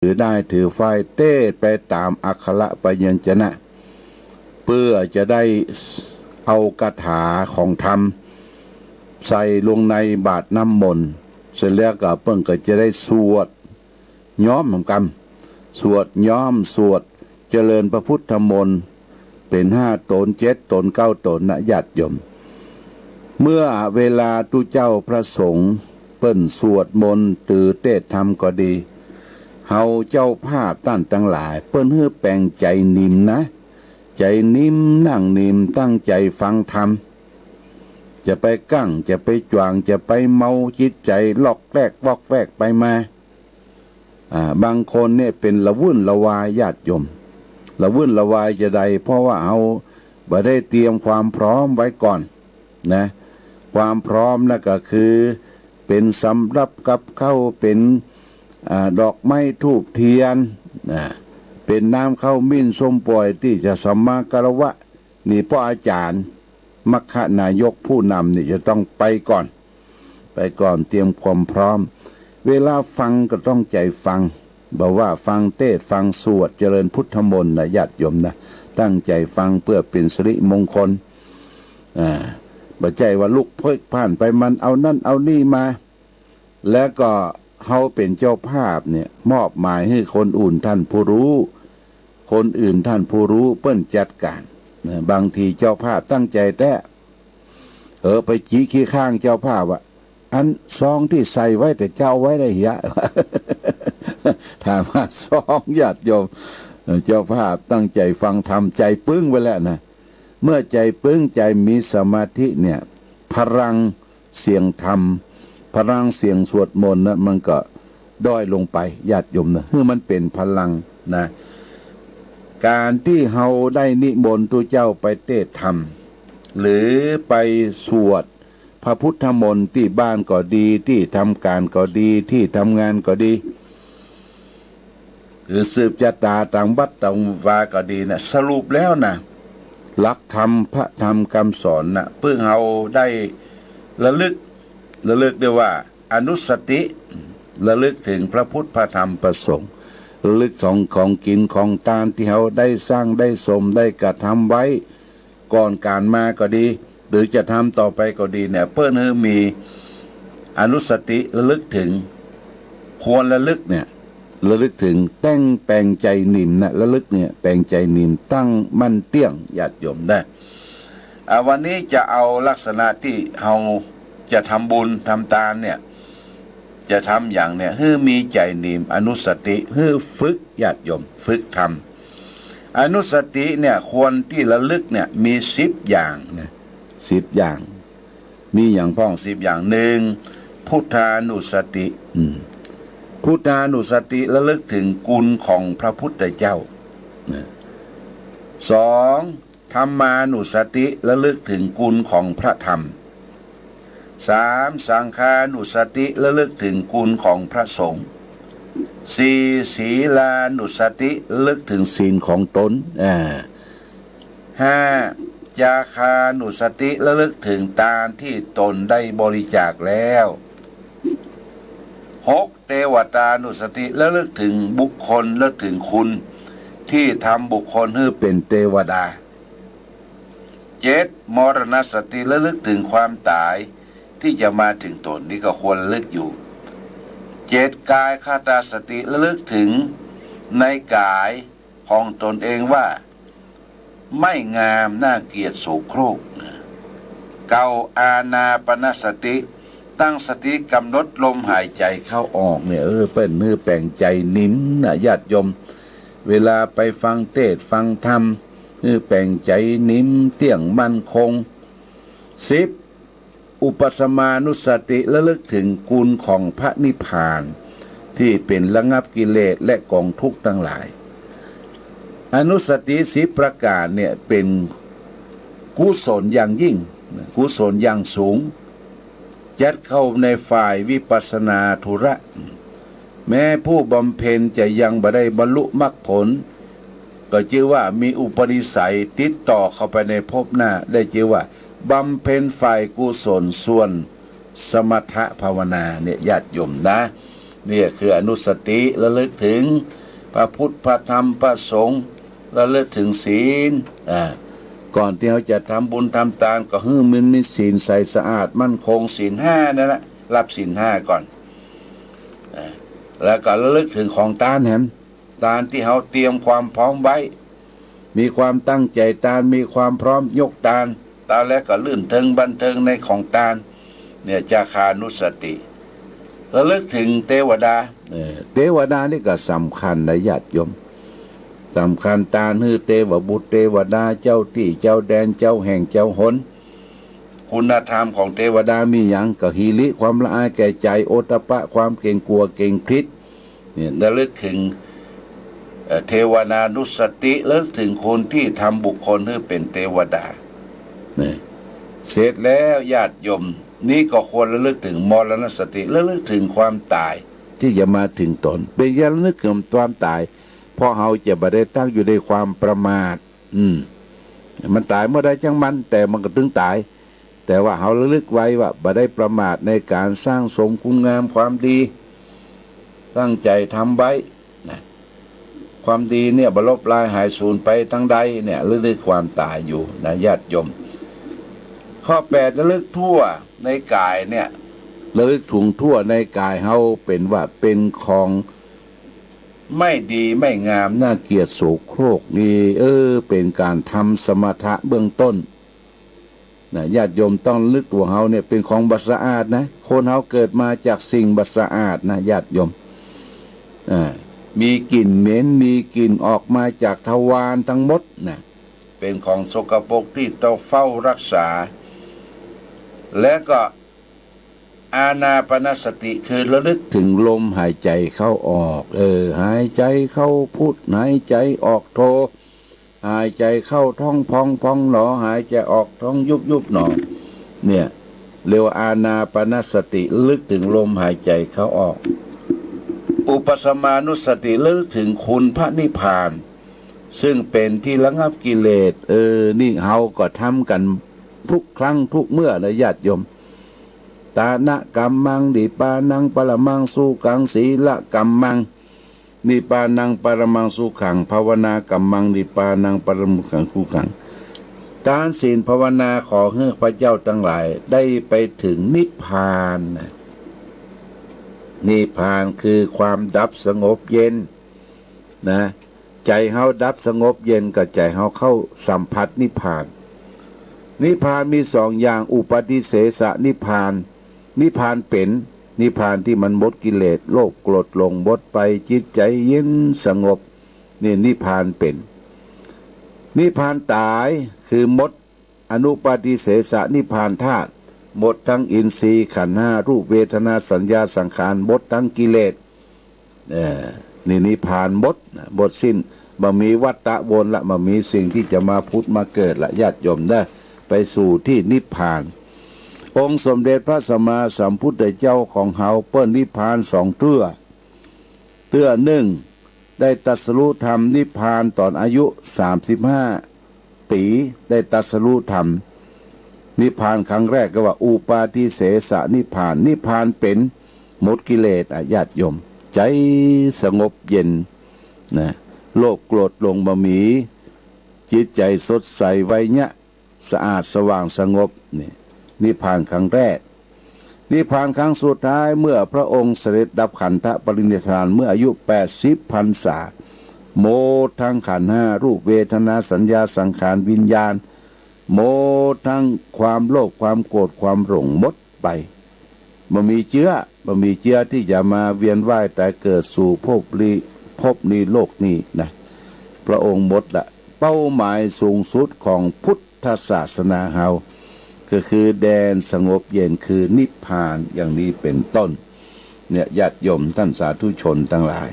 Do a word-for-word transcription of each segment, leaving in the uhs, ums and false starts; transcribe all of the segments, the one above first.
ถือด้ายถือฝ้ายเตศน์ไปต๋ามอักขระพยัญชนะ เปื้อจะได้เอาคาถาของธรรมใส่ลงในบาตรน้ำมนต์ เสร็จแล้วก็เปิ้นก็จะได้สวดย้อมกำ สวดย้อม สวดเจริญพระพุทธมนต์ เป๋นห้าต๋น เจ็ดต๋น เก้าต๋นนะญาติโยม เมื่อเวลาตุ๊เจ้าพระสงฆ์เปิ้นสวดมนต์ หรือเตศน์ธรรมก็ดี เฮาเจ้าภาพต้านตังหลาย เปิ้นหื้อแป๋งใจ๋นิ่มนะ ใจ๋นิ่ม นั่งนิ่ม ตั้งใจ๋ฟังธรรม จะไปกั้ง จะไปจ๋วง จะไปเมา จิตใจ๋ลอกแลกวอกแวกไปมา อ่า บางคนเนี่ยเป๋นละวุ่นละวายญาติโยม ละวุ่นละวายจะใด เพราะว่าเฮาบ่ได้เตรียมความพร้อมไว้ก่อนนะ ความพร้อมนะก็คือเป๋นสำรับกับข้าว เป๋น อ่า ดอกไม้ธูปเตียนนะ เป๋นน้ำข้าวหมิ่นส้มป่อยตี้จะสัมมาคารวะ นี่เพราะอาจ๋ารย์ มัคคนายกผู้นำนี่จะต้องไปก่อน ไปก่อนเตรียมความพร้อม เวลาฟังก็ต้องใจ๋ฟัง บ่ว่าฟังเตศน์ ฟังสวด เจริญพุทธมนต์นะญาติโยมนะ ตั้งใจ๋ฟังเปื้อเป๋นสิริมงคล อ่า บ่ใจ้ว่าลุกพลิกพล่านไป มันเอานั่นเอานี่มา แล้วก็เฮาเป๋นเจ้าภาพเนี่ย มอบหมายหื้อคนอื่นต้านผู้ฮู้ คนอื่นต้านผู้ฮู้เปิ้นจัดก๋านนะ บางทีเจ้าภาพตั้งใจ๋แต๊ เออ ไปจี้ขี้ข้างเจ้าภาพว่า อันซองตี้ใส่ไว้แต่เจ๊าไว้ได้เหีย ถามว่าซองญาติโยม เออ เจ้าภาพตั้งใจ๋ฟังธรรม ใจ๋ปึ้งไว้แล้วนะ เมื่อใจ๋ปึ้ง ใจ๋มีสมาธิเนี่ย พลังเสียงธรรม พลังเสียงสวดมนต์นะ มันก็ด้อยลงไปญาติโยมนะ หื้อมันเป๋นพลังนะ ก๋านตี้เฮาได้นิมนต์ตุ๊เจ้าไปเตศน์ธรรม หรือไปสวดพระพุทธมนต์ตี้บ้านก็ดี ตี้ทำก๋านก็ดี ตี้ทำงานก็ดี หรือสืบจะต๋าต๋ามวัดต๋ามวาก็ดีนะ สรุปแล้วนะ หลักธรรม พระธรรมกำสอนนะ เปื้อเฮาได้ระลึก ระลึกได้ว่าอนุสติ ระลึกเถิงพระพุทธ พระธรรม พระสงฆ์ ระลึกเถิงของกิ๋นของตานตี้เฮาได้สร้างได้สมได้กระทำไว้ ก่อนก๋านมาก็ดี หรือจะทำต่อไปก็ดีเนี่ย เปิ้นหื้อมีอนุสติ ระลึกเถิง ควรระลึกเนี่ย ระลึกเถิง แต่งแป๋งใจ๋นิ่มนะ ระลึกเนี่ย แป๋งใจ๋นิ่ม ตั้งมั่นเตี้ยงญาติโยมนะ อ่า วันนี้จะเอาลักษณะตี้เฮาจะทำบุญทำตานเนี่ย จะทำอย่างเนี่ย หื้อมีใจ๋นิ่ม อนุสติ หื้อฝึกญาติโยม ฝึกทำ อนุสติเนี่ย ควรตี้ระลึกเนี่ย มีสิบอย่างนะ สิบอย่าง มีหยังพ่อง สิบอย่าง หนึ่ง พุทธานุสติ อืม พุทธานุสติ ระลึกเถิงคุณของพระพุทธเจ้านะ สอง ธัมมานุสติ ระลึกเถิงคุณของพระธรรม สาม สังฆานุสติ ระลึกเถิงคุณของพระสงฆ์ สี่ ศีลานุสติ ระลึกเถิงศีลของตน อ่า ห้า จาคานุสติ ระลึกเถิงตานตี้ตนได้บริจาคแล้ว หก เตวตานุสติ ระลึกเถิงบุคคล ระลึกเถิงคุณตี้ทำบุคคลหื้อเป๋นเตวดา เจ็ด มรณสติ ระลึกเถิงความต๋ายตี้จะมาเถิงตน นี่ก็ควรระลึกอยู่ เจ็ด กายคตาสติ ระลึกเถิงในก๋ายของตนเองว่า ไม่งาม น่าเกลียด โสโครก เก้า อานาปานสติ ตั้งสติกำหนดลมหายใจ๋เข้าออกเนี่ย เออ เปิ้นหื้อแป๋งใจ๋นิ่มนะญาติโยม เวลาไปฟังเตศน์ฟังธรรม หื้อแป๋งใจ๋นิ่มเตี้ยงมั่นคง สิบ อุปสมานุสติ ระลึกเถิงคุณของพระนิพพาน ตี้เป๋นระงับกิเลสและก๋องทุกข์ตังหลาย อนุสติสิบประก๋านเนี่ยเป๋นกุศลอย่างยิ่ง กุศลอย่างสูง จัดเข้าในฝ่ายวิปัสสนาธุระ แม้ผู้บำเพ็ญจะยังบ่ได้บรรลุมรรคผล ก็จื้อว่ามีอุปนิสัยติดต่อเข้าไปในภพหน้า ได้จื้อว่าบำเพ็ญฝ่ายกุศลส่วนสมถภาวนาเนี่ย ญาติโยมนะ เนี่ยคืออนุสติ ระลึกถึงพระพุทธ พระธรรม พระสงฆ์ ระลึกถึงศีล อ่า ก่อนตี้เฮาจะทำบุญทำตาน ก็หื้อมันมีศีลใสสะอาดมั่นคง ศีลห้านั่นแหละ รับศีลห้าก่อน อ่า แล้วก็ระลึกถึงของตานแหม ตานตี้เฮาเตรียมความพร้อมไว้ มีความตั้งใจ๋ตาน มีความพร้อมยกตาน ตานแล้วก็รื่นเริงบันเทิงในของตาน เนี่ย จาคานุสติ ระลึกถึงเตวดา เออ เตวดานี่ก็สำคัญนะญาติโยม สำคัญ ตานหื้อเตวบุตรเตวดา เจ้าตี้เจ้าแดน เจ้าแห่งเจ้าหน คุณธรรมของเตวดามีหยัง ก็หิริ ความละอายแก่ใจ๋ โอตตัปปะ ความเกรงกลัวเกรงขริด เนี่ย ระลึกถึง เอ่อ เทวานุสติ ระลึกถึงคนตี้ทำบุคคลหื้อเป๋นเตวดา เนี่ย เสร็จแล้วญาติโยม นี่ก็ควรระลึกถึงมรณสติ ระลึกถึงความตายตี้จะมาถึงตน เป๋นหยังระลึกถึงความตาย เพราะเฮาจะบ่ได้ตั้งอยู่ในความประมาท อืม มันต๋ายเมื่อใดจ้างมัน แต่มันก็ตึงต๋าย แต่ว่าเฮาระลึกไว้ว่าบ่ได้ประมาทในก๋านสร้างสมคุณงามความดี ตั้งใจ๋ทำไว้นะ ความดีเนี่ยบ่ลบลายหายสูญไปตางใดเนี่ย ระลึกความต๋ายอยู่นะญาติโยม ข้อแปด ระลึกทั่วในก๋ายเนี่ย ระลึกถึงทั่วในก๋ายเฮา เป๋นว่าเป๋นของไม่ดีไม่งาม น่าเกลียดโสโครกนี่ เออ เป๋นก๋านทำสมถะเบื้องต้น นะ ญาติโยมต้องระลึกว่าเฮาเนี่ยเป๋นของบ่สะอาดนะ คนเฮาเกิดมาจากสิ่งบ่สะอาดนะญาติโยม อ่า มีกลิ่นเหม็น มีกลิ่นออกมาจากทวารตังหมดนะ เป๋นของสกปรกตี้ต้องเฝ้ารักษา และก็อานาปานสติ คือระลึกถึงลมหายใจ๋เข้าออก เออ หายใจ๋เข้าพุทธ หายใจ๋ออกโธ หายใจ๋เข้าท้องพองพองหนอ หายใจ๋ออกท้องยุบยุบหนอ เนี่ย เรียกว่าอานาปานสติ ระลึกถึงลมหายใจ๋เข้าออก อุปสมานุสติ ระลึกถึงคุณพระนิพพาน ซึ่งเป๋นตี้ระงับกิเลส เออ นี่เฮาก็ทำกั๋นทุกครั้งทุกเมื่อนะญาติโยม ตานะกัมมัง นิพพานัง ปรมังสุขัง ศีลกัมมัง นิพพานัง ปรมังสุขัง ภาวนากัมมัง นิพพานัง ปรมังสุขัง ตานศีลภาวนา ขอหื้อข้าพเจ้าตังหลายได้ไปถึงนิพพานนะ นิพพานคือความดับสงบเย็นนะ ใจ๋เฮาดับสงบเย็นก็ใจ๋เฮาเข้าสัมผัสนิพพาน นิพพานมีสองอย่าง อุปาทิเสสนิพพาน นิพพานเป๋น นิพพานตี้มันหมดกิเลส โลภโกรธหลงหมดไป จิตใจ๋เย็นสงบ นี่นิพพานเป๋น นิพพานต๋าย คือหมดอนุปาทิเสสนิพพานธาตุ หมดตังอินทรีย์ขันธ์ห้า รูป เวทนา สัญญา สังขาร หมดตังกิเลส เออ นี่นิพพานหมดนะ หมดสิ้น บ่มีวัฏวนละ บ่มีสิ่งตี้จะมาผุดมาเกิดละ ญาติโยมเด้อ ไปสู่ตี้นิพพาน องค์สมเด็จพระสัมมาสัมพุทธเจ้าของเฮาเปิ้นนิพพานสองเตื้อ เตื้อนึ่ง ได้ตรัสรู้ธรรมนิพพานต๋อนอายุสามสิบห้าปี๋ ได้ตรัสรู้ธรรม นิพพานครั้งแรกก็ว่าอุปาทิเสสนิพพาน นิพพานเป๋น หมดกิเลสอะญาติโยม ใจ๋สงบเย็นนะ โลภโกรธหลงบ่มี จิตใจ๋สดใสไวเยียะ สะอาดสว่างสงบ นี่นิพพานครั้งแรก นิพพานครั้งสุดท้าย เมื่อพระองค์เสด็จดับขันธปรินิพพานเมื่ออายุแปดสิบพรรษา หมดตังขันธ์ห้า รูป เวทนา สัญญา สังขาร วิญญาณ หมดตังความโลภ ความโกรธ ความหลง หมดไป บ่มีเจื้อ บ่มีเจื้อตี้จะมาเวียนว่ายต๋ายเกิดสู่ภพนี้ ภพนี้ โลกนี้นะ พระองค์หมดละ เป้าหมายสูงสุดของพุทธศาสนาเฮา ก็คือแดนสงบเย็น คือนิพพาน อย่างนี้เป๋นต้น เนี่ย ญาติโยมต้านสาธุชนตังหลาย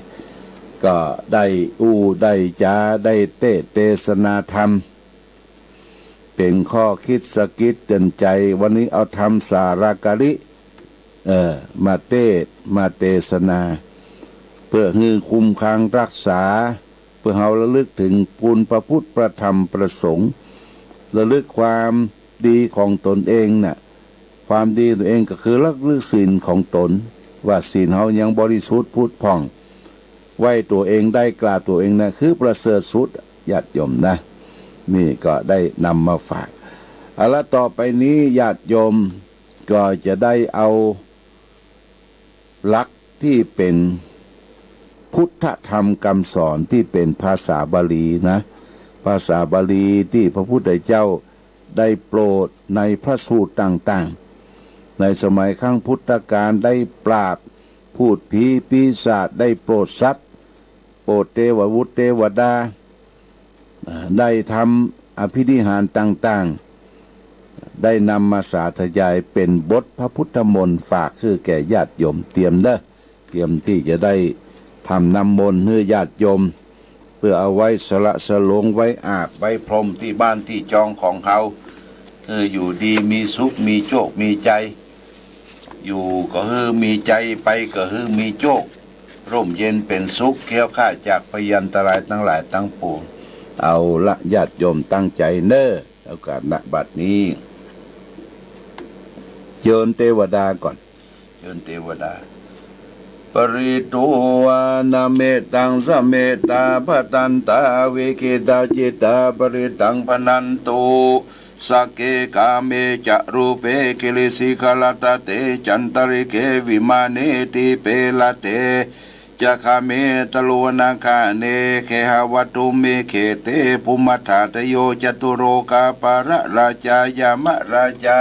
ก็ได้อู้ได้จ๋า ได้เตสน์เตสนาธรรม เป๋นข้อคิดสะกิดเตื๋อนใจ๋ วันนี้เอาธรรมสาระกะลิ เออ มาเตสน์ มาเตสนา เปื้อหื้อคุ้มครองรักษา เปื้อเฮาระลึกเถิงคุณพระพุทธ พระธรรม พระสงฆ์ ระลึกความดีของตนเองน่ะ ความดีตนเองก็คือระลึกศีลของตน ว่าศีลเฮายังบริสุทธิ์ผุดผ่อง ไหว้ตั๋วเองได้ กราบตั๋วเองนะ คือประเสริฐสุด ญาติโยมนะ นี่ก็ได้นำมาฝาก เอาละ ต่อไปนี้ญาติโยมก็จะได้เอาหลักตี้เป๋นพุทธธรรมกำสอนตี้เป๋นภาษาบาลีนะ ภาษาบาลีตี้พระพุทธเจ้าได้โปรดในพระสูตรต่างๆ ในสมัยครั้งพุทธกาลได้ปราบ พูดผีปีศาจ ได้โปรดสัตว์ โปรดเตวบุตรเตวดา อ่า ได้ทำอภินิหารต่างๆ ได้นำมาสาธยายเป๋นบทพระพุทธมนต์ฝากหื้อแก่ญาติโยม เตรียมเด้อ เตรียมตี้จะได้ทำน้ำมนต์หื้อญาติโยม เปื้อเอาไว้สละสลวง ไว้อาบไว้พรมตี้บ้านตี้จองของเฮา เออ อยู่ดีมีสุข มีโจค มีใจ๋ อยู่ก็หื้อมีใจ๋ ไปก็หื้อมีโจค ร่มเย็นเป๋นสุข แคล้วคลาดจากภัยอันตรายตังหลายตังปวง เอาละ ญาติโยมตั้งใจ๋เน่อ โอกาส ณ บัดนี้ เจิญเตวดาก่อน เจิญเตวดา Pharitvāna mettaṃ samettā bhadantā avikkhittacittā parittaṃ bhaṇantu. Sagge kāme ca rūpe girisikharataṭe cantalikkhe vimāne dīpe raṭṭhe ca gāme taruvanagahane gehavatthumhi khette bhummaṭṭhādayo catulokapālarājā yamarājā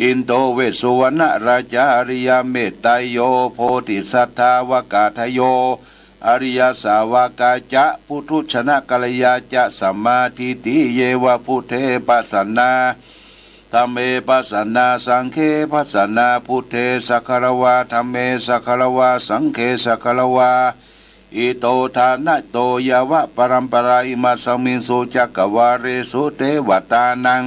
indo vessuvaṇṇarājā ariyametteyyo bodhisattāvakādayo ariyasāvakā ca puthujjanakāliyā ca sammādiṭṭhī ye va buddhe pasannā dhamme pasannā saṅghe pasannā buddhe sagāravā dhamme sagāravā saṅghe sagāravā ito ṭhānato yāva paramparā imasmiṃ su cakkavāḷesu devatānaṃ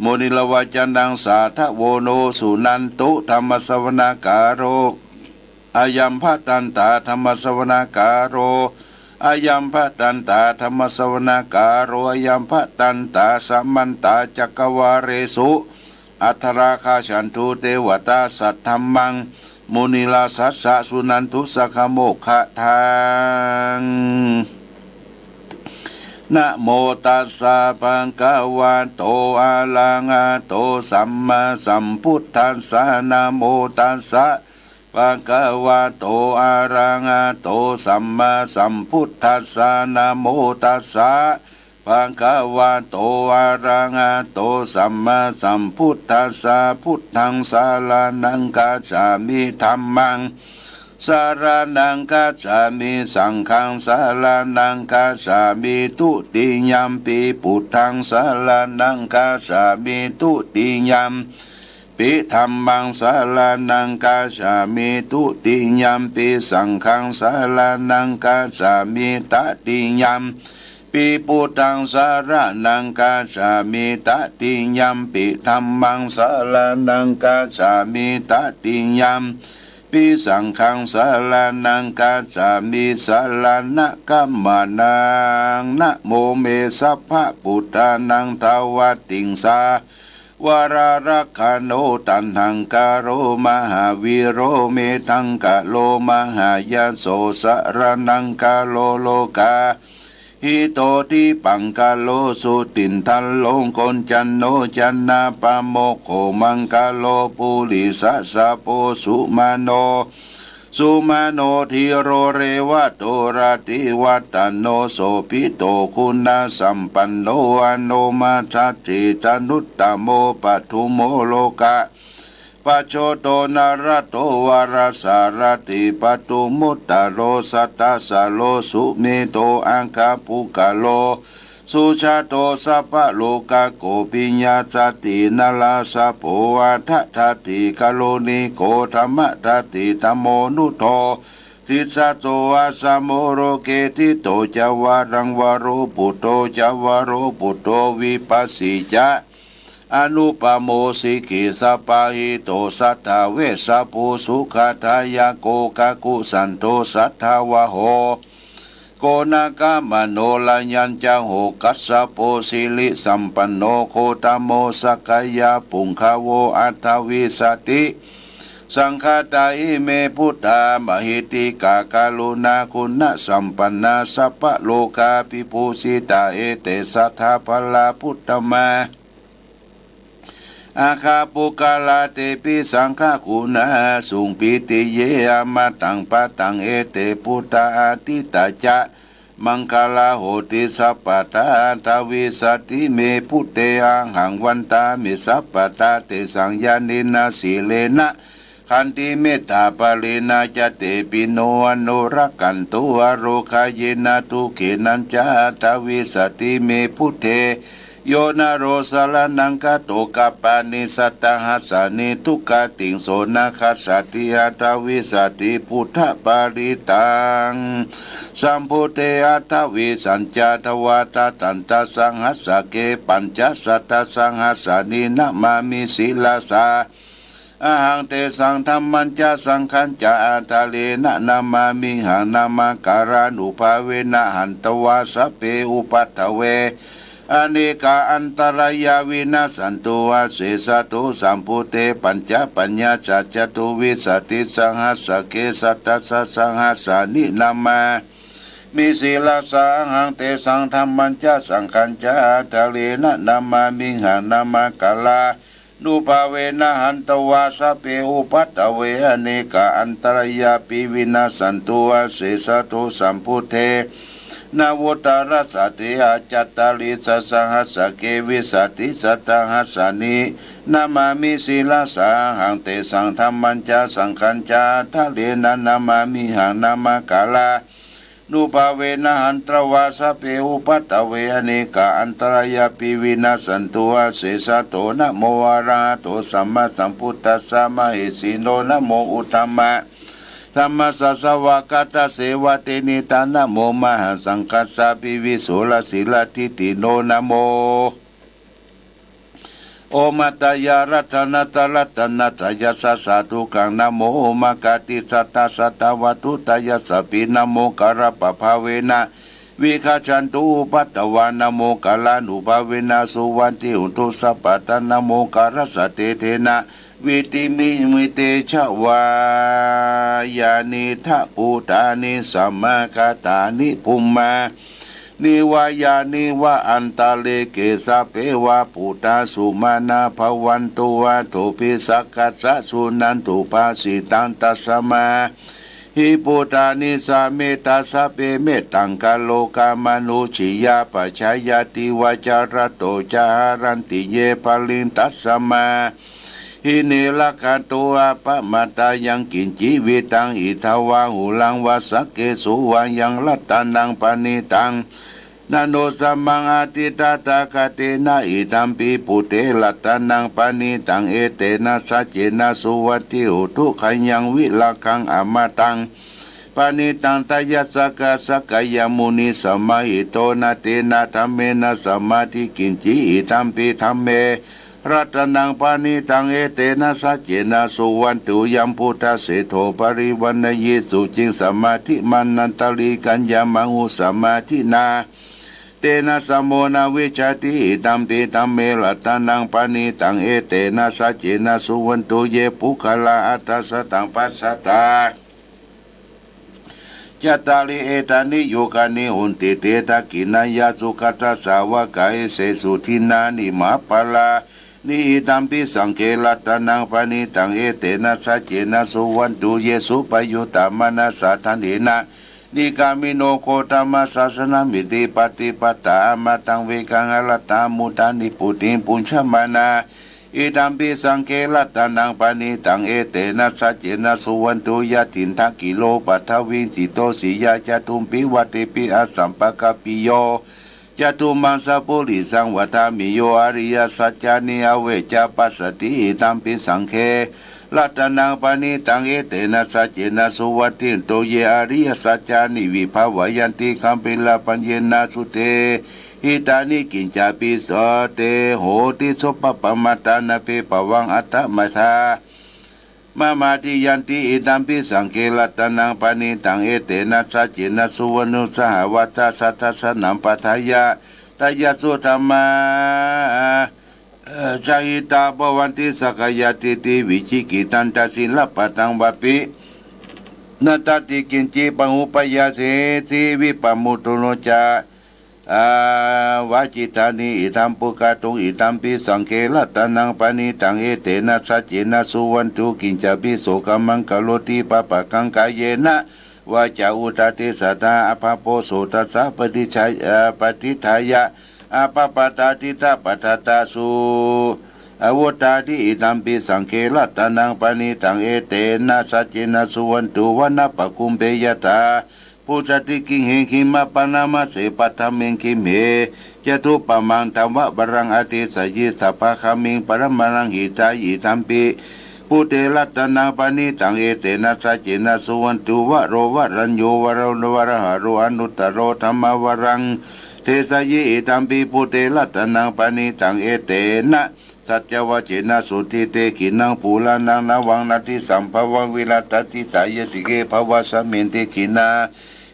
munirāvacanaṃ sādhavo no suṇantu dhammassavanakālo ayam bhadantā dhammassavanakālo ayam bhadantā dhammassavanakālo ayam bhadantā samantā cakkavāḷesu atrāgacchantu devatā saddhammaṃ munirājassa suṇantu saggamokkhadaṃ. Namo tassa bhagavato arahato sammāsambuddhassa. Namo tassa bhagavato arahato sammāsambuddhassa. Namo tassa bhagavato arahato sammāsambuddhassa. Buddhaṃ saraṇaṃ gacchāmi. Dhammaṃ saraṇaṃ gacchāmi. Saṅghaṃ saraṇaṃ gacchāmi. Dutiyampi buddhaṃ saraṇaṃ gacchāmi. Dutiyampi dhammaṃ saraṇaṃ gacchāmi. Dutiyampi saṅghaṃ saraṇaṃ gacchāmi. Tatiyampi buddhaṃ saraṇaṃ gacchāmi. Tatiyampi dhammaṃ saraṇaṃ gacchāmi. Tatiyampi saṅghaṃ saraṇaṃ gacchāmi. Saraṇagamanaṃ. Namo me sabbabuddhānaṃ dvattiṃsā varalakkhaṇo taṇhaṅkaro mahāvīro medhaṅkaro mahāyaso saraṇaṅkaro lokahito dipaṅkaro jutiṇḍaro koṇḍañño janapāmokkho maṅgalo purisasabho sumano sumano dhīro revato rativaḍḍhano sobhito guṇasampanno anomadassī januttamo padumo lokapajjoto narato varasārathi pādumuttaro sattasāro sumedho aggapuggalō sujāto sabbalokaggo piyasakkhī narāsabho atthadassī kāruṇiko dhammadassi dhammottaro sijjhāso asamo loke diṭṭho ca varaṃ varo putto ca varoputto vipassī ca anupamo sikhī sabbahito satthā vessabhū sukhadāyako kakusandho satthavāho koṇāgamano raññañca hokkassapo sirisampanno gotamo sakyapuṅgavo aṭṭhavīsati Saṅkhātā ime buddhā mahiddhikā karuṇāguṇasampannā sabbalokā vibhūsitā ete satthā balābuddhamā āgā puggalā tepi saṅghaguṇāsuṃ pītiye amataṃ pattaṃ ete buddhā atītā ca maṅgalā honti sabbadā. Aṭṭhavīsati me buddhe ahaṃ vandāmi sabbadā tesaṃ ñāṇena sīlena khantimettāpārena ca tepi no anurakkhantu arogāyena dukkhenañca. Aṭṭhavīsati me buddhe yo naro saraṇaṃ gato kappāni sattasahassāni duggatiṃ so na gaccati aṭṭhavīsati buddhaparittaṃ. Sambuddhe aṭṭhavīsañca dvādasaddhasatasahassake pañcasatasahassāni namāmi sirasā ahaṃ tesaṃ dhammañca saṅghañca ādarena namāmihaṃ. Namakārānubhāvena hantvā sabbe upaddave anekā antarāyā vinassantu asesato. Sambuddhe pañcapaññāsaccatuvīsatisahassake sattasasahassāni namāmi sirasā ahaṃ tesaṃ dhammañca saṅghañca ādarena namāmihaṃ. Namakārā nubhāvena hantvā sabbe upaddave anekā antarāyāpi vinassantu asesato. Sambuddhe navuttarasate aṭṭhacattāḷīsasahassake vīsatisatasahassāni namāmi sirasā ahaṃ tesaṃ dhammañca saṅghañca ādarena namāmihaṃ. Namakārā nubhāvena hantvā sabbe upaddave anekā antarāyāpi vinassantu asesato. Namo arahato sammāsambuddhassa mahesino. Namo uttamadhammassa svākkhātasseva tenidha. Namo mahāsaṅghassāpi visuddhasīladiṭṭhino. Namo omātyāraddhassa ratanattayassa sādhukaṃ. Namo omakātītassa tthāgatavatthusayassapi. Namokārappabhāvena vigacchantu upaddavā. Namokārānubhāvena suvatthi hotu sabbadā. Namokārassa tejena vidhimhi tejavā yānīdha bhūtāni samāgatāni bhummā ni vā yāni va antalikkhe sabbe va bhūtā sumanā bhavantu athopi sakkacca suṇantu bhāsitaṃ. Tasmā hi bhūtā nisāmetha sabbe mettaṃ karotha mānusiyā pajāya divā ca ratto ca haranti ye baliṃ. Tasmā hi ne rakkhantu appamattā yaṃ kiñci vittaṃ idha vā huraṃ vā saggesu vā yaṃ ratanaṃ paṇītaṃ na no samaṃ atthi tathāgatena idampi buddhe ratanaṃ paṇītaṃ etena saccena suvatthi hotu. Khayaṃ virāgaṃ amataṃ paṇītaṃ tayajjhagā sakyamunī samāhito na tena dhammena samatthi kiñci idampi dhamme ratanaṃ paṇītaṃ etena saccena suvatthi hotu. Yambuddhaseṭṭho parivaṇṇayī suciṃ samādhimānantarikaññamāhu samādhinā tena samo na vijjati idampi dhamme ratanaṃ paṇītaṃ etena saccena suvatthi hotu. Ye puggalā aṭṭha sataṃ pasatthā cattāri etāni yugāni honti te dakkhiṇeyyā sugatassa sāvakā etesu dinnāni mahapphalāni idampi saṅghe ratanaṃ paṇītaṃ etena saccena suvatthi hotu. Ye suppayuttā manasā daḷhena nikkāmino gotamasāsanamiti pattipattā amataṃ vigayha laddhā mudhā nibbutiṃ bhuñjamānā idampi saṅghe ratanaṃ paṇītaṃ etena saccena suvatthi hotu. Yathindakhīlo paṭhaviṃ sito siyā catubbhi vātebhi asampakampiyo catummahāpurisa- vadāmi yo ariyasaccāni avecca passati idampi saṅghe ratanaṃ paṇītaṃ etena saccena suvatthi hotu. Ye ariyasaccāni vibhāvayanti gambhīrapaññena suddehitāni kiñcāpi sotthē honti soppamatā nāpebhavaṃ aṭṭhaṃ mayaṃ samādhiyanti idampi saṅghe ratanaṃ paṇītaṃ etena saccena suvatthi hotu. Sahāvassa saddasanaṃ paṭṭhāya tayassu dhammā เอ่อ จะหิตา ภวันติ สักกายทิฏฐิวิจิกิจฉันทะ สีลับปะทัง วาปิ นัตถัตถิ กิญจิ ปะหุปปะยาเสสิ วิปะมุตโต โน จะ อา วาจิตฐานิ อิทัง ปุคคะตุง อิทัมปิ สังฆะ รัตนัง ปะณิตัง เอเตนะ สัจเจนะ สุวัตถุ กิจจะ ภิสโสกะ มัง กะโรติ ปะปะกัง กาเยนะ วาจา อุทธัตถิ สัตถา อะภะโพ โสตัสสะ ปะติชฌา เอ่อ ปะติฏฐายะ อะภะปะทา ทิฏฐะปะทะทะ สุ อา วุทธาทิ อิทัมปิ สังฆะ รัตนัง ปะณิตัง เอเตนะ สัจเจนะ สุวัตถุ วะนะปะคุมเภ ยะถา พุสสะติ กิงเห หิมะปะนะมะเส ปัทถะเม หิมเห จะตุปะมัง ธัมมะวะรัง อะเทสะยิ สัพพะคะเม ปะระมะณัง หิตายิ อิทัมปิ พุทเท รัตนัง ปะณิตัง เอเตนะ สัจเจนะ สุวัตถุ วะโรวะรัญญู วะโรวะระหะโร อนุตตะโร ธัมมะวะรัง เทสะยิ อิทัมปิ พุทเท รัตนัง ปะณิตัง เอเตนะ สัจจวะเจนะ สุทิตถิ ขิณัง ปูราณัง นะวัง นะติสัมภะวัง วิรัตติตายะติเก ภะวะสะมิน ติขิณา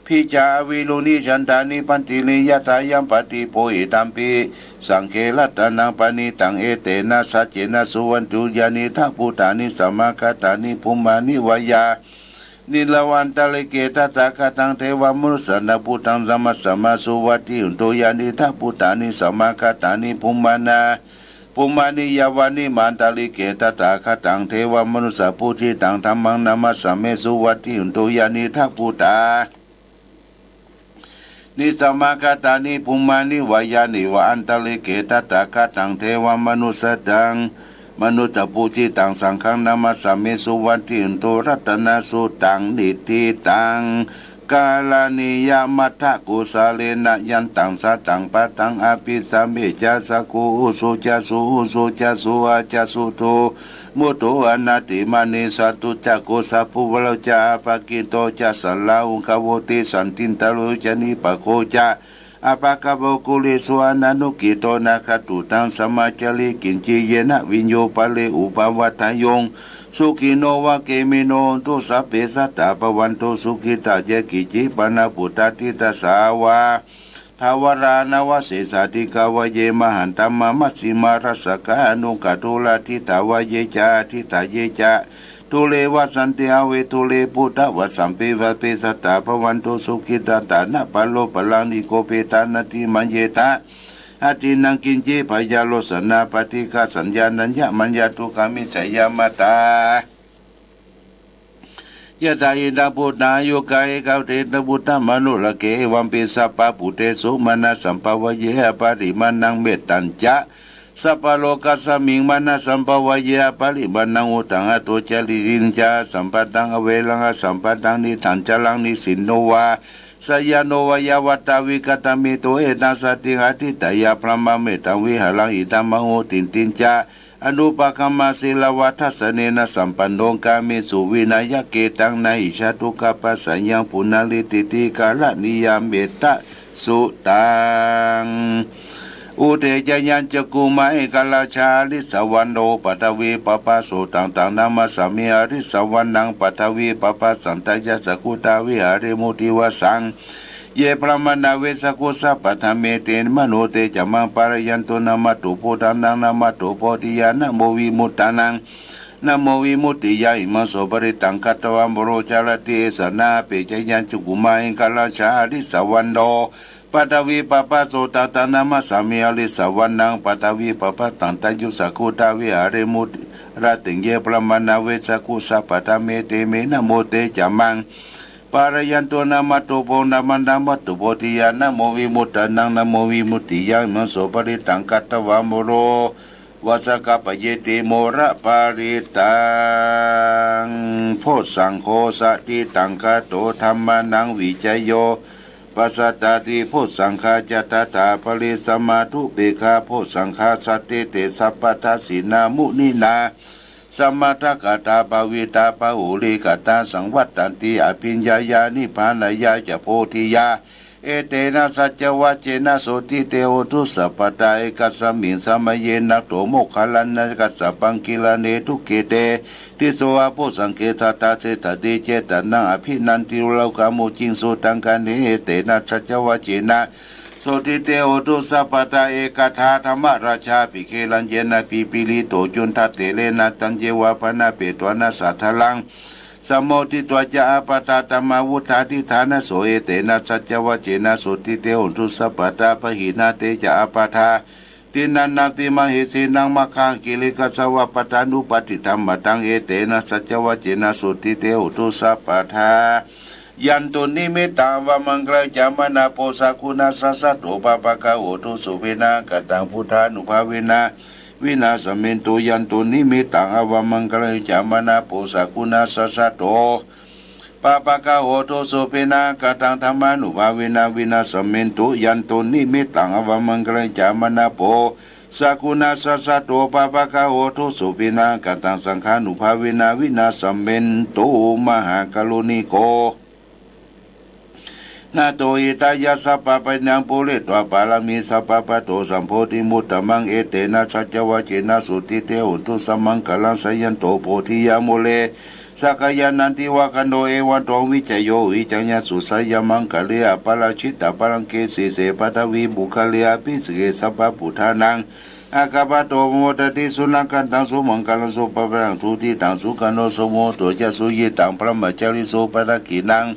ภิจฉา อวิรุณหิ ฉันทานิ พันติริ ยะถา ยังปะติโพ อิทัมปิ สังฆะ รัตนัง ปะณิตัง เอเตนะ สัจเจนะ สุวัตถุ ยานิทัพพุทธานิ สะมะกะตานิ ภุมมานิ วะยา นิ ระหวันตะริเก ตถาคะตัง เทวะมะนุสสะนัง พุทธัง ธัมมัสสะมา สุวัตถิหุนตุ ยานิทัพพุทธานิ สะมะกะตานิ ภุมมานา ภุมมานิ ยะวะนิ มหันตะริเก ตถาคะตัง เทวะมะนุสสะปูจิตัง ธัมมัง นะมัสสะเม สุวัตถิหุนตุ ยานิทัพพุทธา นิ สะมะกะตานิ ภุมมานิ วะยานิ มหันตะริเก ตถาคะตัง เทวะมะนุสสะตัง มะนุสสะปูจิตัง สังฆัง นะมัสสะเม สุวัตถิหุนตุ รัตนะสุตตัง นิฏฐิตัง กะระณียะมัทธะ กุสะเลนะ ยันตัง สะตัง ปะทัง อะภิสะเมจะ สะ กุ อุ สุ จะ สุ หุ สุ จะ สุ อา จะ สุ ตุ มุ ตุ อะนะติมานี สะ ตุ จะ กุ สะ ปุ วะ โร จะ อะ ภะ กิ โต จะ สะ ลา หุ ขะ โว ติ สันตินทะ โร จะ นิ ปะ โค จะ อะ ภะ คะ โว กุ ริ สุ อะ นะ นุ กิ โต นะ ขะ ตุ ตัง สะ มะ จะ ริ กิญ จิ เย นะ วิญ ญู ปะ เร อุ ปะ วัฏฐะ ยุง สุ ขิ โน วะ เก มิ โน หุน ตุ สะ เป สะ ตะ ภะ วัน ตุ สุ ขิ ตะ เย กิจ จิ ปะ นะ ปุ ตะ ถิ ตะ สา วา ทา วะ รา นะ วะ เส สา ติ กา วะ เย มะ หัน ตะ มะ มะ ช ชิ มา รัส สะ กา อ นุ กะ ทุ ระ ทิ ฐา วะ เย จะ อ ทิ ฐา เย จะ ทุ เร วะ สัน ติ อ เว ทุ เร ปุ ทะ วะ สัม ปิ วะ เป สะ ตะ ภะ วัน ตุ สุ ขิ ตะ ตะ นะ ปะ โร ปะ รัง นิ โค เป ทา นะ ทิ มะ เย ทะ อะ ทิ นัง กิญ จิ พะ ยา โร สะ นา ปะ ฏิ ฆะ สัญ ญา นัญ ญะ มัญ ญา ทุ กะ มิจ ฉา ยา มะ ตา ยะ ถา หิ ตัง ปุ ทา ยุ กา เอ กา เท นะ ปุ ทะ มะ นุ ระ เก เอ วัม ปิ สะ ปะ ปุ เท สุ มา นะ สัม ภะ วะ เย อะ ปะ ริ มา ณัง เม ตัญ จะ สะ ปะ โร กัส มิง มา นะ สัม ภะ วะ เย อะ ปะ ริ มา ณัง หุ ตัง อะ โท จะ ริ ติน จะ สัม ปะ ทัง อะ เว รัง อะ สัม ปะ ทัง นิ ทัญ จะ รัง นิ สิน โน วา สะ ยา โน วะ ยะ วะ ตา วิ กะ ตะ เม โต เอ ตา สะ ติง อะ ทิฏ ฐะ ยะ พรหมะ เม ธัง วิหา รัง อิ ทัง มะ หุ ติน ติน จะ อ นุ ปะ คะ มา สี ละ วะ ทัส เส เน นะ สัม ปัน โน กา เม สุ วิ นัย ยะ เก ตัง นะ หิ ชะ ทุ กะ ปะ สะ ยัง ปุ นะ ริ ติ ติ กะ ระ ณี ยา เม ตะ สุ ตัง อุ เท จะ ยัญ จะ กุ มา เอ กา รา ชา อ ริ สะ วัณ โณ ปะ ท วี ปะ ภะ โส ตัง ตัง นะ มัส สา มิ อ ริ สะ วัณ ณัง ปะ ท วี ปะ ภะ สัน ทะ ยะ สะ กุ ทา วิหา เร มุ ติ วะ สัง เย พรหมะ นา เวสสะ กุ สะ ปะ ทะ เม เต มะ โน เต จะ มัง ปะ ระ ยัน ตุ นะ มะ ตุ พุทธา นัง นะ มะ ตุ โพ ธิ ยา นะ โม วิ มุต ตา นัง นะ โม วิ มุต ติ ยา อิ มัง โส ป ริ ตัง ฆัต วา มะ โร จะ ระ ติ เอ สะ นะ เป จะ ยัญ จะ กุ มา เอ กา รา ชา อ ริ สะ วัณ โณ ปะ ท วี ปะ ภะ โส ตัง ตัง นะ มัส สา มิ อ ริ สะ วัณ ณัง ปะ ท วี ปะ ภะ สัน ทะ ยุ สะ กุ ทา วิหา เร มุ ติ ระ ติง เย พรหมะ นา เวสสะ กุ สะ ปะ ทะ เม เต เม นะ โม เต จะ มัง ปะ ระ ยัน ตุ นะ มะ ตุ พุทธา นัง นะ มะ ตุ โพ ธิ ยา นะ โม วิ มุต ตา นัง นะ โม วิ มุต ติ ยา อิ มัง โส ป ริ ตัง ฆัต วา มะ โร วะ สะ กะ ปะ เย ติ โม ระ ปะ ริ ตัง โพชฌัง โค สะ ทิ ตัง คา โต ธัมมา นัง วิ จะ โย ปัส สะ ตา ติ โพชฌัง คา จะ ตถา ปะ ริ สะ มา ทุ เป คา โพชฌัง คา สะ เต เต สะ ปะ ทัส สิ นา มุ นิ นา สะ มะ ทะ กะ ถา ภา วิ ตา ปะ หู ริ กะ ถา สัง วัต ตัน ติ อ ภิ ญ ญา ยา นิ พ พา นายา จะ โพ ธิ ยา เอ เต นะ สัจจ วะ เจ นะ โส ทิ เต โห ตุ สัพ พะ ทา เอ กัส มิง สะ มะ เย นะ โถ โมค คัล ลา นะ กัส สะ ปัง กิ ลา เน ทุ เก เต ติ โส อะ โพชฌัง เก ทะ ทา เส ถา ติ เจ ตะ นัง อ ภิ นัน ทิ โร ลา หุ กา มุ จิง สุ ตัง กะ เน เอ เต นะ สัจจ วะ เจ นะ sotthi te hotu sabbadā. Ekadā dhammarājāpi gelaññenā pipīlito cundattherena taññeva bhaṇāpetvāna sādaraṃ sammoditvā ca ābādhā tamhā vuṭṭhāsi ṭhānaso. Etena saccavajjena sotthi te hotu sabbadā pahīnā te ca ābādhā tiṇṇannampi mahesinaṃ. Maggāhatakilesāva pattānuppattidhammataṃ. Etena saccavajjena sotthi te hotu sabbadā. Yandunnimittaṃ avamaṅgalañca mārapo sakuṇassa saddo pāpaggaho dussupinaṃ akantaṃ buddhānubhāvena vināsamentu. Yandunnimittaṃ avamaṅgalañca mārapo sakuṇassa saddo pāpaggaho dussupinaṃ akantaṃ dhammānubhāvena vināsamentu. Yandunnimittaṃ avamaṅgalañca mārapo sakuṇassa saddo pāpaggaho dussupinaṃ akantaṃ saṅghānubhāvena vināsamentu. Mahākāruṇiko nātho hitāya sabbapāṇinaṃ pūretvā pāramī sabbā patto sambodhimuttamaṃ. Etena saccavajjena sotthi te hotu sabbaṃ karaṃ. Jayanto bodhiyā mūle sakyānaṃ nandivaḍḍhano evaṃ tvaṃ vijayo hohi jayassu jayamaṅgale aparājitapallaṅke sīse paṭhavipokkhare abhiseke sabbabuddhānaṃ aggappatto pamodati. Sunakkhattaṃ sumaṅgalaṃ supabhātaṃ suhuṭṭhitaṃ sukhaṇo sumuhutto ca suyiṭṭhaṃ brahmacārisu padakkhiṇaṃ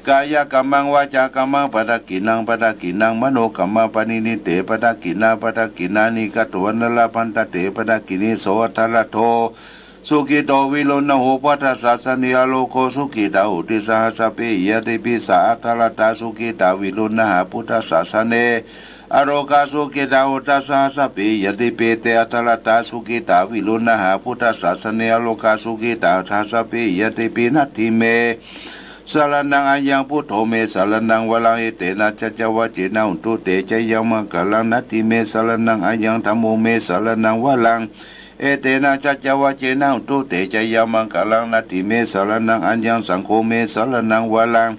kāyakammaṃ vācākammaṃ padakkhiṇaṃ padakkhiṇaṃ manokammaṃ paṇidhī te padakkhiṇā padakkhiṇāni katvāna labhantatthe padakkhiṇe. So atthaladdho sukhito viruḷhako buddhasāsane arogō sukhitā hoti saha sabbehi ñātibhi. Sā atthaladdhā sukhitā viruḷhā buddhasāsane arogā sukhitā hotha saha sabbehi ñātibhi. Te atthaladdhā sukhitā viruḷhā buddhasāsane arogā sukhitā saha sabbehi ñātibhi. Natthi me saraṇaṃ aññaṃ buddho me saraṇaṃ varaṃ. Etena saccavajjena hotu te jayamaṅgalaṃ. Natthi me saraṇaṃ aññaṃ dhammo me saraṇaṃ varaṃ. Etena saccavajjena hotu te jayamaṅgalaṃ. Natthi me saraṇaṃ aññaṃ saṅgho me saraṇaṃ varaṃ.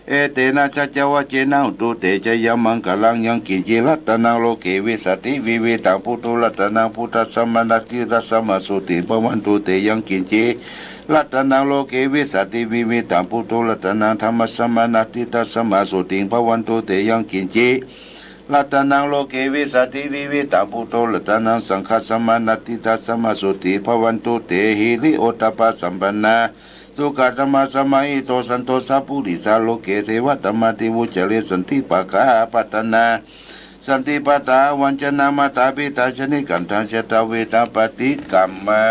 Etena saccavajjena hotu te jayamaṅgalaṃ. Yaṅkiñci ratanaṃ loke vijjati vividhaṃ puthu ratanaṃ phuṭṭhassamā natthi tasmā sotthī bhavantu te. Yaṅkiñci ratanaṃ loke vijjati vividhaṃ puthu ratanaṃ dhammassamā natthi tasmā sotthī bhavantu te. Yaṅkiñci ratanaṃ loke vijjati vividhaṃ puthu ratanaṃ saṅghassamā natthi tasmā sotthī bhavantu te. Hiri ottappasampannā sukkadhammasamāhito santo sappurisā loke devatamadī vuccare. Santi pakkhā apattanā santi pādā avañcanā mātā pitā ca nikkhantā jātaveda paṭikkama.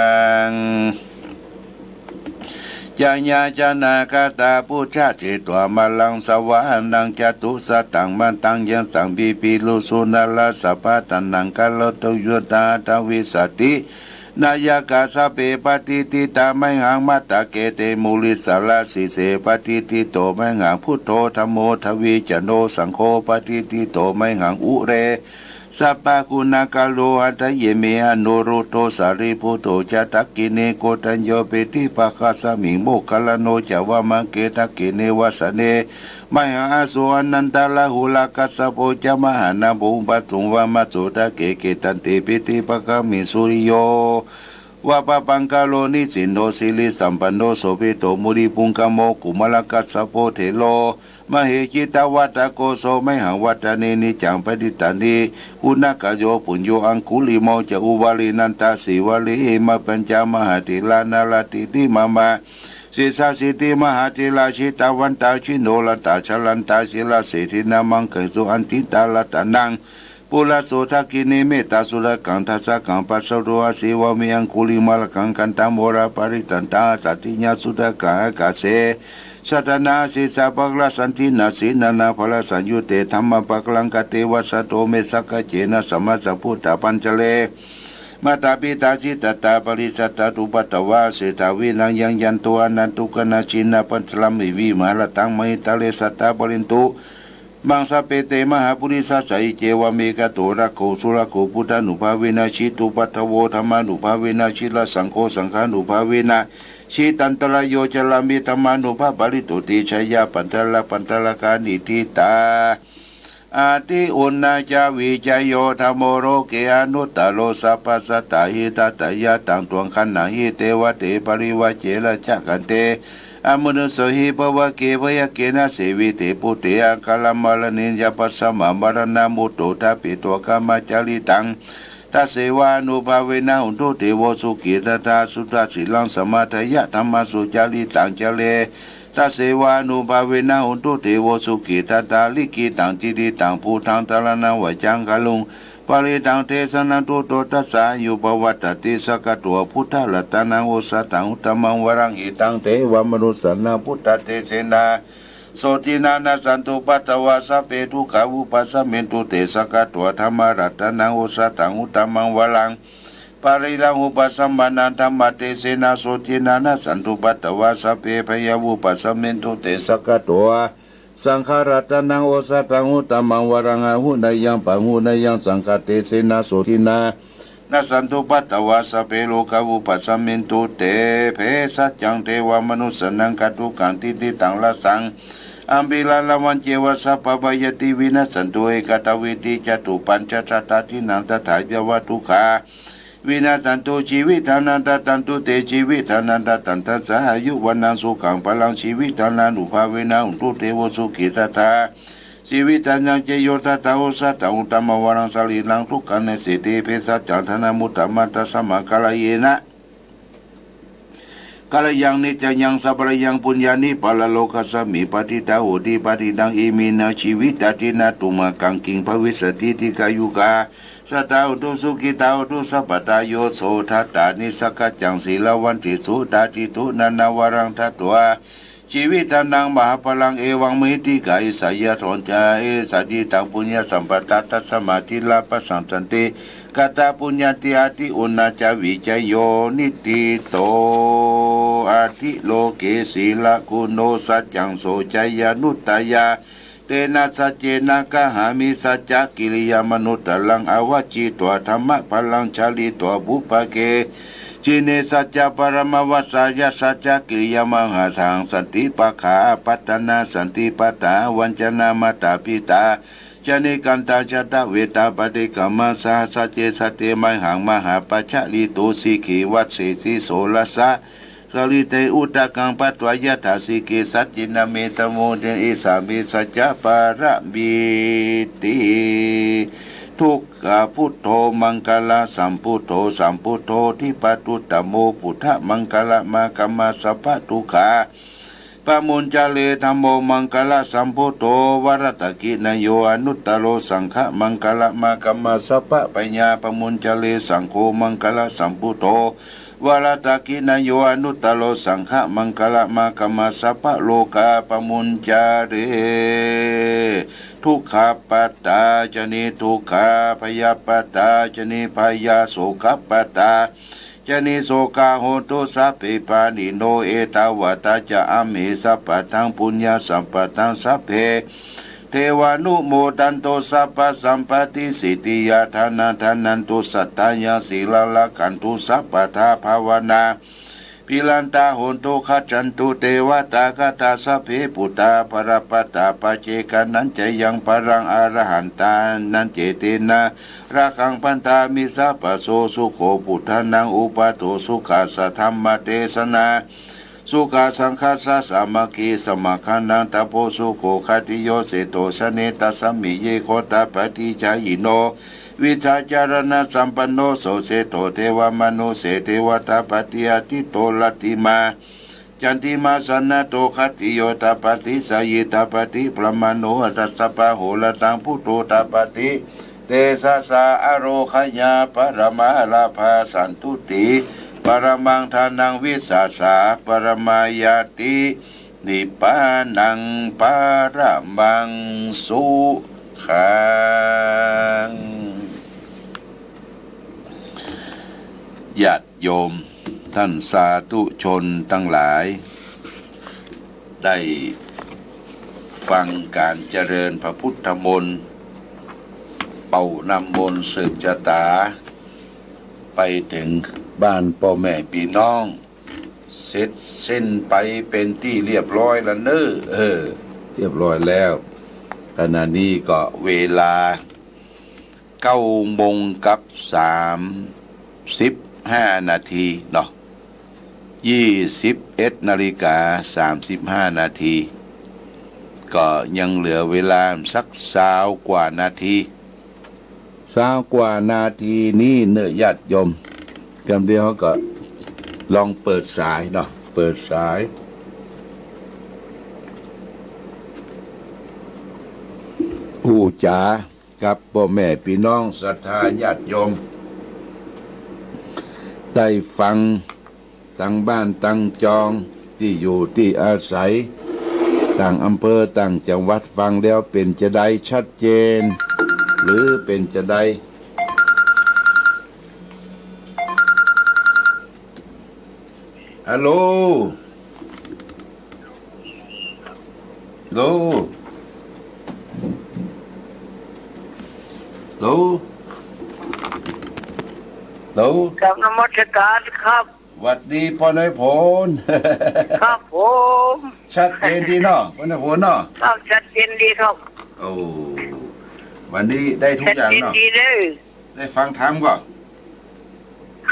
Jayāsanāgatā buddhā jetvā māraṃ savāhanaṃ catusaccāmataṃ yaṃ saṅghiṃ phīsuṃ narāsabhā taṇhaṅkarādo yuddhā aṭṭhavīsati nāyakā sabbe patiṭṭhitā mayhaṃ matthake te mūlī sarasīse patiṭṭhito mayhaṃ buddho dhammo dviccaṇo saṅgho patiṭṭhito mayhaṃ ure sabbaguṇākaro. Hadaye me anuruddho sārīputto ca dakkhiṇe koṇḍañño piṭṭhibhāgasmiṃ moggallāno ca vāmake. Dakkhiṇe vasane mayhaṃ āsuṃ ānandarāhulā kassapo ca mahānāmo ubhāsuṃ vāmasotake. Kittante piṭṭhibhāgasmiṃ suriyo va pabhaṅkaro nisinno sirisampanno sobhito munipuṅgavo. Kumārakassapo thero mahesī cittavādako so mayhaṃ vadane niccaṃ patiṭṭhāhi guṇākaro. Puṇṇo aṅgulimālo ca uvālī nandasīvalī ime pañca mahātherā nālāṭe te mama sesāsīti mahātherā jitavantā jinorasā jalantā sīlaṃ samettha nāmaṃ ketuṃ ādittarata naṃ purato dakkhiṇe mettasuttakaṃ dhajaggaṃ pacchato āsi vāme aṅgulimālakaṃ. Khandhamoraparittañca āṭāṭiñca sutakaṃ ākāse chadanaṃ āsi sabbakaraṃ saṇṭhināsi nānābalasaṃyutte dhammapākāraṃ. Katevasatto me sakkacce nāsamaṃ sambuddhapañjare mātā pitā ca ātā ca parijjatā cupaddavā aseṭṭhā vinayaṃ yantu ānantu kaṇhāsi nāpañjaraṃ me vimānarattaṃ mahītale sadā pālentu maṃ sabbe te mahāpurisāsabhā. Iccevamekato rakkho surakkho buddhānubhāvena jitupaddavo dhammānubhāvena jirasaṅgho saṅghānubhāvena jitantarāyo carāmi dhammānubhāvapālito ti. Jaya pañca pañcarakkhāni ṭhitā ati uṇhā ca vijayo dhammo loke anuttaro sabbasattahitatthāya taṃ tvaṃ gaṇhāhi devate parivajje rājadaṇḍe อมนุสสาหิ ภวะเก พยะเกนะ เสวิเต ปุเต อะกาละมะระเณ ยับพะสะมะมะระณะมุตโต ทะเปโต อะกะมะจาริตัง ตัสสะเอวานุภาเวนะ โหนตุ เตโว สุขิตัตถา สุตะสีลัง สะมะทะยะ ธัมมัง สุจาริตัง จะเร ตัสสะเอวานุภาเวนะ โหนตุ เตโว สุขิตัตถา ลิขิตัง จิติตัง ปุทธัง สะระณัง วัจจัง กะรุง ปะริตตัง เตสะนะ ตุโต ตัสสะ อายุ ภะวะ ตะติ สักขะโต พุทธะ รัตะนัง โอสะถัง อุตตะมัง วะรัง หิตัง เตวะมะนุสสานัง พุทธะ เตเสนะ โสตินะ นัสสันตุ ปัตตะวา สัพเพ ทุกขา วุปัสสะเมนตุ เต สักขะโต ธัมมะ รัตะนัง โอสะถัง อุตตะมัง วะรัง ปะริรัง อุปัสสะมะนัง ธัมมะ เตเสนะ โสตินะ นัสสันตุ ปัตตะวา สัพเพ ภะยา วุปัสสะเมนตุ เต สักขะโต สังฆะ รัตะนัง โอสะถัง อุตตะมัง วะรัง อาหุเนยยัง ปะหุเนยยัง สังฆะ เตเสนะ โสตินะ นัสสันตุ ปัตตะวา สัพเพ โรคา วุปัสสะเมนตุ เต เภสัชชัง เตวะมะนุสสานัง ฆาตุกัง ทิฏฐิตัง รัสสัง อัมภิรัตถะ ละวัญเจวะ สัพพะพะยาธิ วินัสสันตุ เอกัตถะ วีธิ จะตุ ปัญจะ สัตตะ ทิฏฐินัง ตถา ภะวะ ทุกขา วินัสสันตุ จีวิตานัง ดัดดันตุ เต จีวิตานัง ดัดดันตัสสะ อายุ วะนะ สุขัง พะลัง จีวิตานานุภาเวนะ โหนตุ เตโว สุขิตัตถา จีวิตานัง เจโย ทัตถะ โอสะถัง อุตตะมัง วะรัง สะรีรัง สุขัง เนสิติ เภสัชชัง ทะนะ มุตตะมะ ตัสสะมะ กะระเยนะ กะระยัง นิจจะยัง สัพพะระยัง ปุญญานิ ปะระโลกัสมิง ปะทิตา โหติ ปะทิตัง อิมินา จีวิตา ทินาตุมะกัง กิง ภะวิสสะติ ทีฆายุกา สัตตา โหนตุ สุขิตา โหนตุ สัพพะตา โย โส ทัตตา นิสสะกัจจัง สีลาวันติสุ ตาทิฏฐิ นะนะ วะรัง ทัตถวา จีวิตานัง มหาพะลัง เอวัง มหิทธิกา อิสสะยะถอนจา เอสะ ทิตัง ปุญญะสัมปะทา ตัสสะมา ทิลาภะสัง สันติ กะตา ปุญญา ทิ อะทิ อุณณาจา วิจโย นิทธิโต อะทิ โลเก สีละกุณโณ สัจจัง โส จายานุตตายา เตนะ สัจเจนะ กะหามิ สัจจะกิริยามะนุตตะรัง อะวะจิตวา ธัมมะพะลัง ชะริตวา ปุพพะเก จิเน สัจจะปะระมะวัสสายะ สัจจะกิริยามะหังสาหัง สันติปะขะ อะปัตตะนา สันติปะทา อะวัญจนะ มะตาปิตา จะเนกันตา จะตะเวตา ปะติกะมะ สะหัสสะ เจ สะเต มะหัง มะหาปะชะริโต สีขี วัสเสสี โสรสะ สะลิเต อุทะกัง ปัตตวา ยะถา สีขี สัจจินะ เม ตะโม เต เอสา เม สัจจะปะระมีติ ทุกขะ พุทโธ มังคะละสัมพุทโธ สัมพุทโธ ทิปะตุตตะโม ปุทธะ มังคะละ มะคะมะ สัพพะทุกขา ปะมุญจะเร ธัมโม มังคะละสัมพุทโธ วะรัตตะกินะโย อะนุตตะโร สังฆะ มังคะละ มะคะมะ สัพพะพะยา ปะมุญจะเร สังโฆ มังคะละสัมพุทโธ วะรัตตะกินะโย อะนุตตะโร สังฆะ มังคะละ มะคะมะ สัพพะโรคา ปะมุญจะเร ทุกขะปะทา จะเน ทุกขา พยาปะทา จะเน พยา โสกะปะทา จะเน โสกา โหนตุ สัพเพ ปาณิโน เอตาวะทา จะ อะมเห สัพพะทัง ปุญญะสัมปะทัง สัพเพ เทวานุโมทันตุ สัพพะสัมปะติ สิทธิยา ฐานะ ฐานันตุ สัตถายัง สีลัง รักขันตุ สัพพะทา ภาวนา ภิรันตา โหนตุ คัจฉันตุ เตวะตา คาถา สัพเพ ปุตตา ภะระปะทา ปะเจกะนัญจะยัง ภะรัง อะระหันตานัญเจเตนะ รักขัง บันทามิ สัพพะโส สุโข ปุทธานัง อุปาโท สุขัสสะ ธัมมะเตสะนา สุขัสสังฆัสสะ สามัคคี สมัคคะนัง ตะโพ สุโข ขัตติโย เศรษฐโส เน ตัสสมิง เย โคตะปะติ จายิโน วิชชาจารณะสัมปันโน โส เศรษฐโส เทวะมะนุสเส เทวะตาปะติ อะทิตโต รัตติมา จันติมา สะนะโต ขัตติโย ตะปะติ สะยิตะปะติ พรหมะโน อัตถะสะปะโหระตัง พุทโธ ตะปะติ เตสะสะ อะโรคยา ปะระมาลาภา สันตุติ ปะระมัง ฐานัง วิสาสะ ปะระมาญาติ นิพพานัง ปะระมัง สุขัง ญาติโยม ท่านสาธุชนตังหลาย ได้ฟังการเจริญพระพุทธมนต์ เป่าน้ำมนต์สืบชะตา ไปถึงบ้านป้อแม่ปี้น้อง เสร็จสิ้นไปเป๋นตี้เรียบร้อยแล้วเน่อ เออ เรียบร้อยแล้ว ขณะนี้ก็เวลา เก้าโมงกับสามสิบห้านาทีเนาะ ยี่สิบเอ็ดนาฬิกาสามสิบห้านาที ก็ยังเหลือเวลาสักซาวกว่านาที ซาวกว่านาทีนี้เนาะญาติโยม กำเดียวก็ลองเปิดสายเนาะ เปิดสาย อู้จ๋า กับป้อแม่ปี้น้องศรัทธาญาติโยม ได้ฟังตังบ้านตังจอง ตี้อยู่ตี้อาศัย ต่างอำเภอต่างจังหวัด ฟังแล้วเป๋นจาใด ชัดเจน หรือเป๋นจาใด ฮัลโหล ฮัลโหล ฮัลโหล ฮัลโหล กราบนมัสการครับ หวัดดีป้อน้อยผล ครับผม ชัดเจนดีเนาะ ป้อน้อยผลเนาะ ครับ ชัดเจนดีครับ โอ้ วันนี้ได้ทุกอย่างเนาะ ชัดเจนดีเลย ได้ฟังธรรมก่อ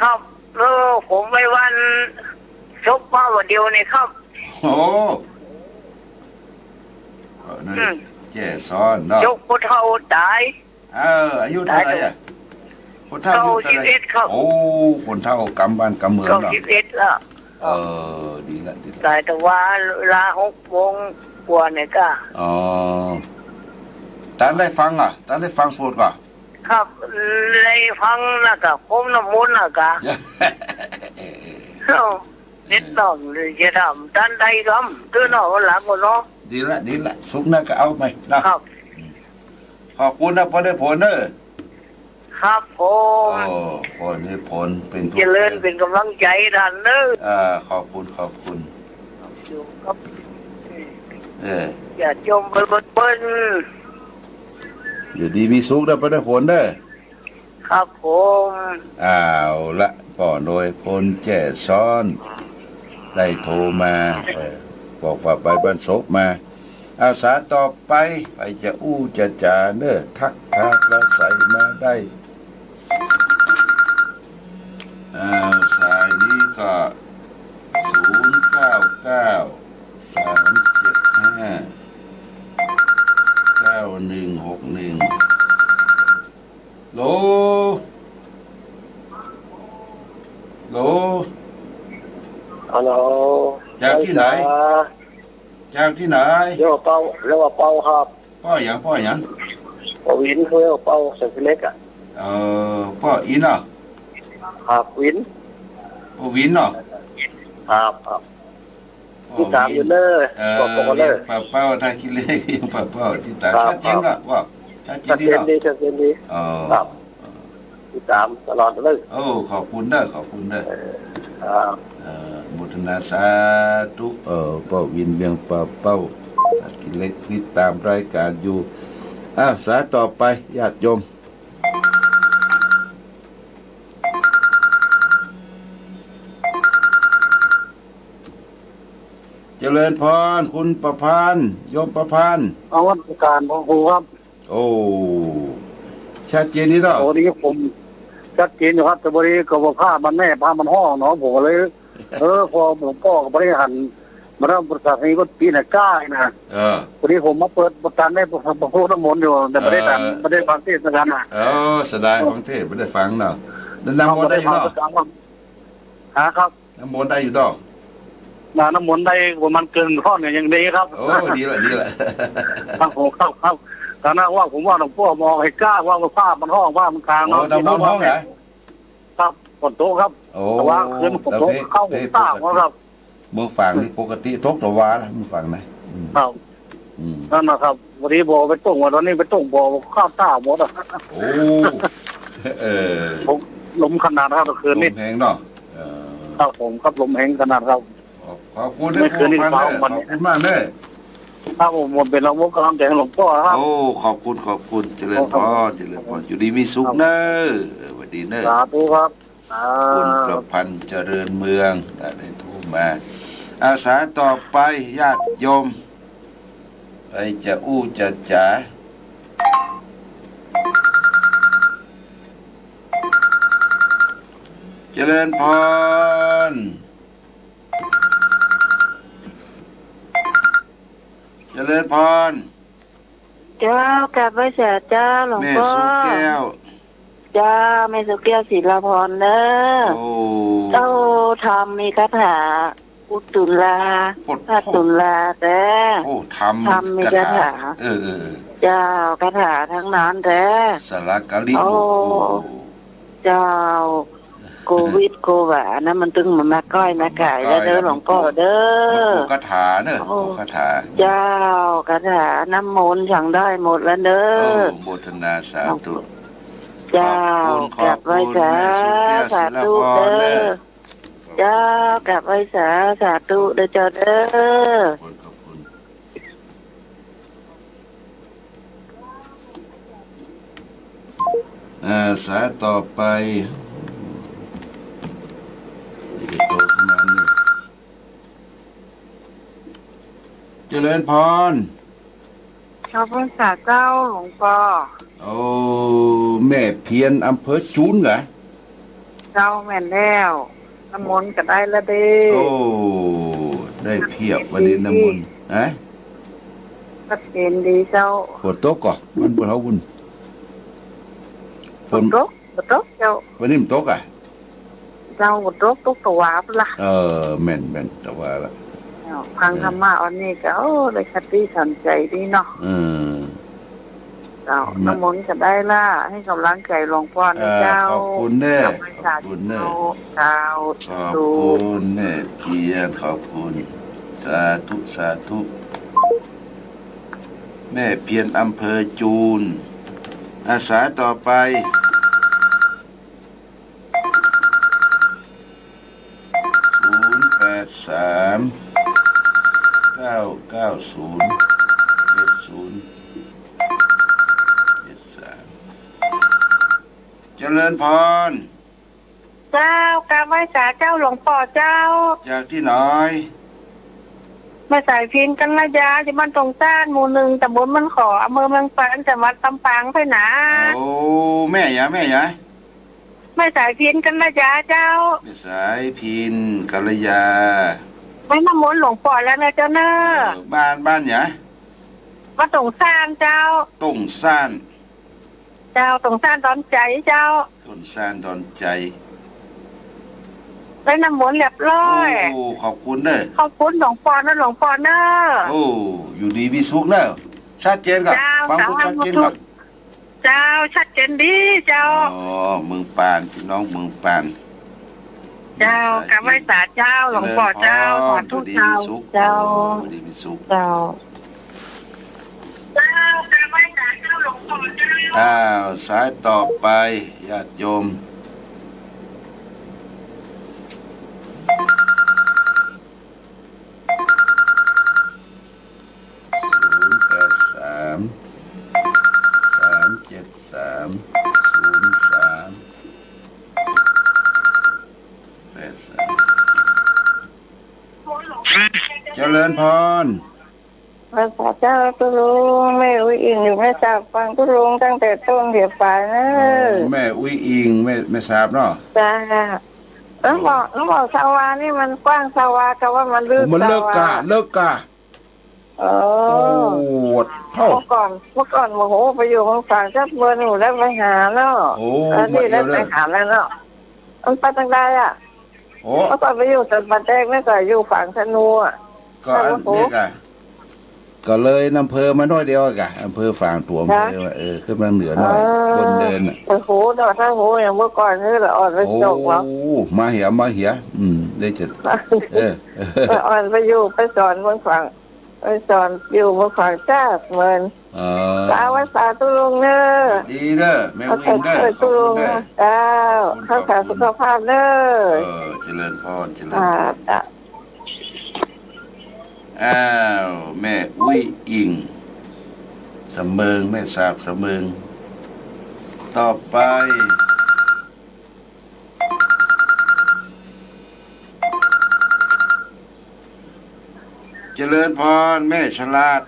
ครับ เออ ผมไปวันศพมาวันเดียวนี่ครับ โอ้ เออ นั่น อืม แจ้ซ้อนเนาะ ศพคนเฒ่าต๋าย เออ อายุเต้าใดอะ คนเฒ่าอายุเต้าใด เก้าสิบเอ็ดครับ โอ้ คนเฒ่ากำบ้านกำเมืองเนาะ เก้าสิบเอ็ดละ เออ ดีละ ดีละ ต๋ายแต่ว่าเวลาหกโมงกว่านี่ก่ะ อ๋อ ต้านได้ฟังอะ ต้านได้ฟังสวดก่อ ครับ ได้ฟังนะก่ะ พรมน้ำมนต์นะก่ะ เอ้า นิดหน่อยเลยจะถามต้านได้กำ ตื้อหน่อยวันหลังก่อนเนาะ ดีละ ดีละ สุกร์หน้าก็เอาใหม่นะ ครับ ขอบคุณนะ ป้อน้อยผลเน่อ ครับผม โอ้ ป้อน้อยผลเป๋นผู้ เจริญเป๋นก๋ำลังใจ๋ต้านเน่อ อ่า ขอบคุณ ขอบคุณ ครับ เออ ญาติโยมเปิ้น อยู่ดีมีสุขเน่อ ป้อน้อยผลเน่อ ครับผม เอาละ ป้อน้อยผลแจ้ซ้อน ได้โทรมา เออ บอกว่าไปบ้านศพมา อาสาต่อไป ใผจะอู้จะจ๋าเน่อ ทักทายปราศรัยมาได้ อ่า สายนี้ก็ ศูนย์เก้าเก้า สามเจ็ดห้า เก้าหนึ่งหกหนึ่ง โหล โหล ฮัลโหล จากตี้ไหน จ๋า จากตี้ไหน เรียกว่าเป้า เรียกว่าเป้าครับ ป้อหยัง ป้อหยัง ป้อวิน เรียกว่าเป้า ใส่เล็กอะ เออ ป้ออินเนาะ ครับ วิน ป้อวินเนาะ ครับ ครับ ป้อวิน ติดต๋ามอยู่เน่อ เออ บอก บอกมาเลย เลี้ยงปลาเป้า ท่าขี้เหล็ก เลี้ยงปลาเป้า ติดต๋าม ครับ ชัดเจนก่อ ครับ ว่า ชัดเจนดีเนาะ ชัดเจนดี ชัดเจนดี อ๋อ ครับ ติดต๋ามตลอดเลย โอ้ ขอบคุณเน่อ ขอบคุณเน่อ เออ ครับ เอ่อ โมทนาสาธุ เอ่อ ป้อวินเลี้ยงปลาเป้า ท่าขี้เหล็ก ติดต๋ามรายก๋านอยู่ อ่ะ สายต่อไป ญาติโยม เจริญพร คุณประพันธ์ โยมประพันธ์ นมัสก๋านพระครูครับ โอ้ ชัดเจนดีเนาะ โอ้ นี่ผมชัดเจนอยู่ครับ แต่พอดีก็ว่าพระมันแน่ พระมันฮ้องเนาะ ผมก็เลย เออ พอหลวงป้อก็บ่ได้หัน มาทำบริษัทนี้ก็ปีไหนกล้านะ เออ พอดีผมมาเปิดบ่ตันได้ ผม ผมพูดน้ำมนต์อยู่ แต่ไม่ได้ตัน เออ ไม่ได้ฟังเทศน์เหมือนกันนะ เออ เสียดายฟังเทศน์ ไม่ได้ฟังเนาะ แล้วน้ำมนต์ได้อยู่เนาะ ครับ ฮะ ครับ น้ำมนต์ได้อยู่ดอก น้ำมนต์ได้ประมาณเกินข้อนเนี่ยยังดีครับ โอ้ ดีละ ดีละ ครับผม ครับ ครับ ตอนนั้นว่าผมว่าหลวงพ่อมองให้กล้า ว่าพระมันฮ้อง พระมันกลาง โอ้ น้ำมนต์ฮ้องเหรอ ครับ ฝนตกครับ โอ้ แต่ว่าคืนฝนตก แล้วเพ เข้า เพ ตาก ปกติ ครับ เมืองฝางนี่ปกติตกตะวาละ เมืองฝางนะ อืม ครับ อืม นั่นนะครับ วันนี้บอกไปตกมา ตอนนี้ไปตกบอกข้ามตากหมดอะ โอ้ เออ ผม ลมขนาดครับ คืนนี้ ลมแฮงเนาะ เออ ครับผม ครับ ลมแฮงขนาดครับ ขอบ ขอบคุณนะ เมื่อคืนนี้ ครูพันธ์เด้อ เช้ามัน ขอบคุณมากเด้อ ครับผม ผมเป็นรองผู้กำกับหลวงพ่อครับ โอ้ ขอบคุณ ขอบคุณ เจริญพร ครับผม เจริญพร อยู่ดีมีสุขเน้อ เออ หวัดดีเน้อ สาธุครับ อ่า คุณประพันธ์เจริญเมือง ได้โทรมา อาสาต่อไป ญาติโยม ใผจะอู้จะจ๋า เจริญพร ริญพร เจ้า กราบไหว้สาเจ้าหลวงพ่อ แม่สุแก้ว เจ้า แม่สุแก้ว ศิลาภรณ์เนอะ โอ้ เจ้า ธรรมมีคาถา อุตุลา ปด พระตุลาแต๊ โอ้ ธรรม ธรรมมีคาถา คาถา เออ เออ เออ เจ้า คาถาทั้งนั้นแต๊ สาระกะลิ โอ้ โอ้ เจ้า โควิดโควานะ มันตึงมันมาก้อยมาก่ายแล้วเด้อหลวงป้อเด้อ มันโกคาถาเนอะ โอ้ โกคาถา เจ้า คาถาน้ำมนต์ฉันได้หมดแล้วเด้อ โอ้ โมทนาสาธุ เจ้า ขอบคุณ ขอบคุณ กราบไหว้สา แม่สุแก้ว สาธุ ศิลาภรณ์เด้อ เด้อ เจ้า กราบไหว้สา สาธุเด้อเจ้าเด้อ ขอบคุณ ขอบคุณ อ่า สายต่อไป เดี๋ยวโทรเข้ามานี่ เจริญพร ขอบคุณสาเจ้าหลวงป้อ โอ้ แม่เพียรอำเภอจูนเหรอ เจ้า แม่นแล้ว น้ำมนต์ก็ได้ละเด้ โอ้ ได้เพียบวันนี้น้ำมนต์ ฮะ ชัดเจนดีเจ้า ฝนตกก่อ บ้านพวกเฮาบุญ ฝน บ่ตก บ่ตกเจ้า วันนี้มันตกอ่ะ เจ้า บ่ตก ตกตะวาพุ้นละ เออ แม่น แม่น ตะวาละ เจ้า ฟังธรรมะวันนี้ก็ โอ้ ได้คติสอนใจดีเนาะ เออ เจ้า น้ำมนต์ก็ได้ละ หื้อกำลังใจ๋หลวงป้อนะเจ้า ขอบคุณเน้อ ขอบคุณเน้อ เจ้า ขอบคุณแม่เพียร ขอบคุณ สาธุ สาธุ แม่เพียรอำเภอจูน อ่า สายต่อไป ศูนย์แปดสาม เก้าเก้าศูนย์ เจ็ดศูนย์ เจ็ดสาม เจริญพร เจ้า กราบไหว้สาเจ้าหลวงป้อเจ้า จากตี้ไหน แม่สายพิณ กัลยา อยู่บ้านตงซ่าน หมู่หนึ่ง ตำบลบ้านขอ อำเภอเมืองปาน จังหวัดลำปางไปหนา โอ้ แม่หยัง แม่หยัง แม่สายพิณ กัลยาเจ้า แม่สายพิณ กัลยา ได้น้ำมนต์หลวงป้อแล้วเน้อเจ้าเน้อ เออ บ้าน บ้านหยัง บ้านตงซ่านเจ้า ตงซ่าน เจ้า ตงซ่านดอนใจ๋เจ้า ตงซ่านดอนใจ๋ ได้น้ำมนต์เรียบร้อย โอ้ ขอบคุณเน้อ ขอบคุณหลวงป้อเน้อ หลวงป้อเน้อ โอ้ อยู่ดีมีสุขเน้อ ชัดเจนก่อ เจ้า ฟังพูดชัดเจนก่อ สาธุ เจ้า ชัดเจนดีเจ้า อ๋อ เมืองปาน พี่น้องเมืองปาน เจ้า กราบไหว้สาเจ้าหลวงป้อเจ้า เจริญพร สาธุเจ้า อยู่ดีมีสุข เจ้า อยู่ดีมีสุข เจ้า เจ้า กราบไหว้สาเจ้าหลวงป้อเจ้า อ้าว สายต่อไป ญาติโยม ศูนย์แปดสาม สามเจ็ดสาม ศูนย์สาม แปดสาม เจริญพร ไหว้สาเจ้าตุ๊ลุง แม่อุ๊ยอิ่งอยู่แม่สาบ ฟังตุ๊ลุงตั้งแต่ต้นเดี๋ยวปลายเน้อ อ๋อ แม่อุ๊ยอิ่ง แม่ แม่สาบเนาะ จ้า น้องบอก น้องบอกซาวานี่มันกว้างซาวา กะว่ามันลึก มันเลิกกะ ซาวา เลิกกะ เออ โอ้โห เมื่อก่อน เมื่อก่อน โอ้โห ไปอยู่เมืองฝางจักเมินหมู่ได้ไปหาเนาะ โอ้ อันนี้ได้ไปหาแล้วเนาะ มันไปตางใดอะ โอ้ เมื่อก่อนไปอยู่สันป่าแดง แม่ก็อยู่ฝางธนูอะ ก็อันนี้กะ ก็เลยอำเภอมาหน้อยเดียวกะ อำเภอฝางตั๋วอำเภอ เออ ขึ้นมาเหนือหน้อย เออ บนเนินน่ะ โอ้โห เนาะ ถ้าโห อย่างเมื่อก่อนนี่ละอ่อนไปจกแล้ว โอ้ มาเหีย มาเหีย อืม ได้เถิด เออ เออ อ่อนไปอยู่ ไปสอนเมืองฝาง ไปสอนอยู่เมืองฝางจักเมิน อ๋อ สาวัสสาตุ๊ลุงเน้อ ดีเน้อ แม่อุ๊ยอิ่งเน้อ ขอบคุณเน้อ เจ้า ขอบคุณ รักษาสุขภาพเน้อ เออ เจริญพร เจริญพร อ่า จ้ะ อ้าว แม่อุ๊ยอิ่ง สำเมิง แม่สาบสำเมิง ต่อไป เจริญพร แม่ฉลาด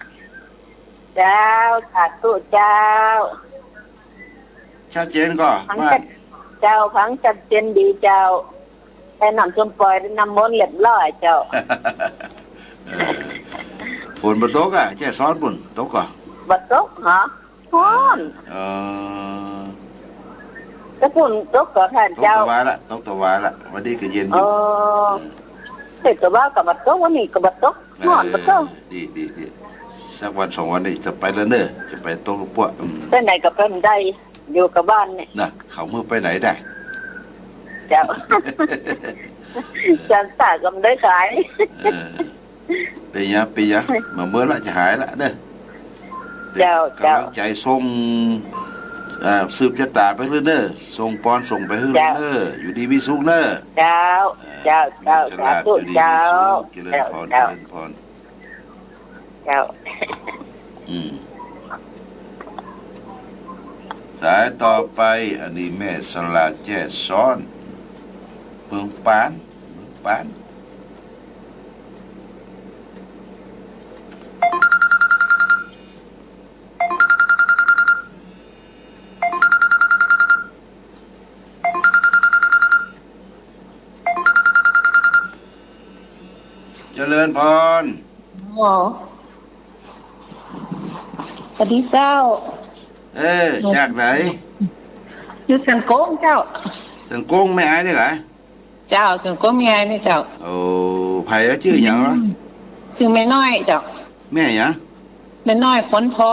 เจ้า สาธุเจ้า ชัดเจนก่อ ฟัง บ้าน ชัด เจ้า ฟังชัดเจนดีเจ้า ได้น้ำส้มปล่อย ได้น้ำมนต์เรียบร้อยเจ้า เออ ฝนบ่ตกอะ แจ้ซ้อนปุ้น ตกก่อ บ่ตกเหรอ ฮ้อน เออ แต่ปุ้นตกก่อ ต้านเจ้า ตกตะวาละ ตกตะวาละ วันนี้ก็เย็นอยู่ เออ เออ แต่ตะวาก็บ่ตก วันนี้ก็บ่ตก ฮ้อนบ่ตก เออ ดี ดี ดี สักวันสองวันนี่จะไปแล้วเน่อ จะไปตกลูกปั้ว อืม ไปไหนก็ไปบ่ได้ อยู่กับบ้านนี่ น่ะ เขาเมื่อไปไหนได้ เจ้า จันตาก็บ่ได้ขาย เออ เป๋นหยัง เป๋นหยัง มาเมื่อละจะหายละเน่อ เจ้า เป๋นก๋ำลังใจ๋ เจ้า ส่ง อ่า สืบจะต๋าไปหื้อเน่อ ส่งปอนส่งไปหื้อ เจ้า เน่อ อยู่ดีมีสุขเน่อ เจ้า เออ เจ้า เจ้า แม่ฉลาด สาธุ อยู่ดีมีสุข เจ้า เจริญพร เจ้า เจริญพร เจ้า อืม สายต่อไป อันนี้แม่สลาแจ้ซ้อน เมืองปาน เมืองปาน เจริญพร อ๋อ สวัสดีเจ้า เออ จากไหน อยู่สันโก้งเจ้า สันโก้งแม่อายนี่เหรอ เจ้า สันโก้งแม่อายนี่เจ้า โอ้ ใผอะ จื้อหยังละ อืม จื้อแม่น้อยเจ้า แม่หยัง แม่น้อยขวัญพอ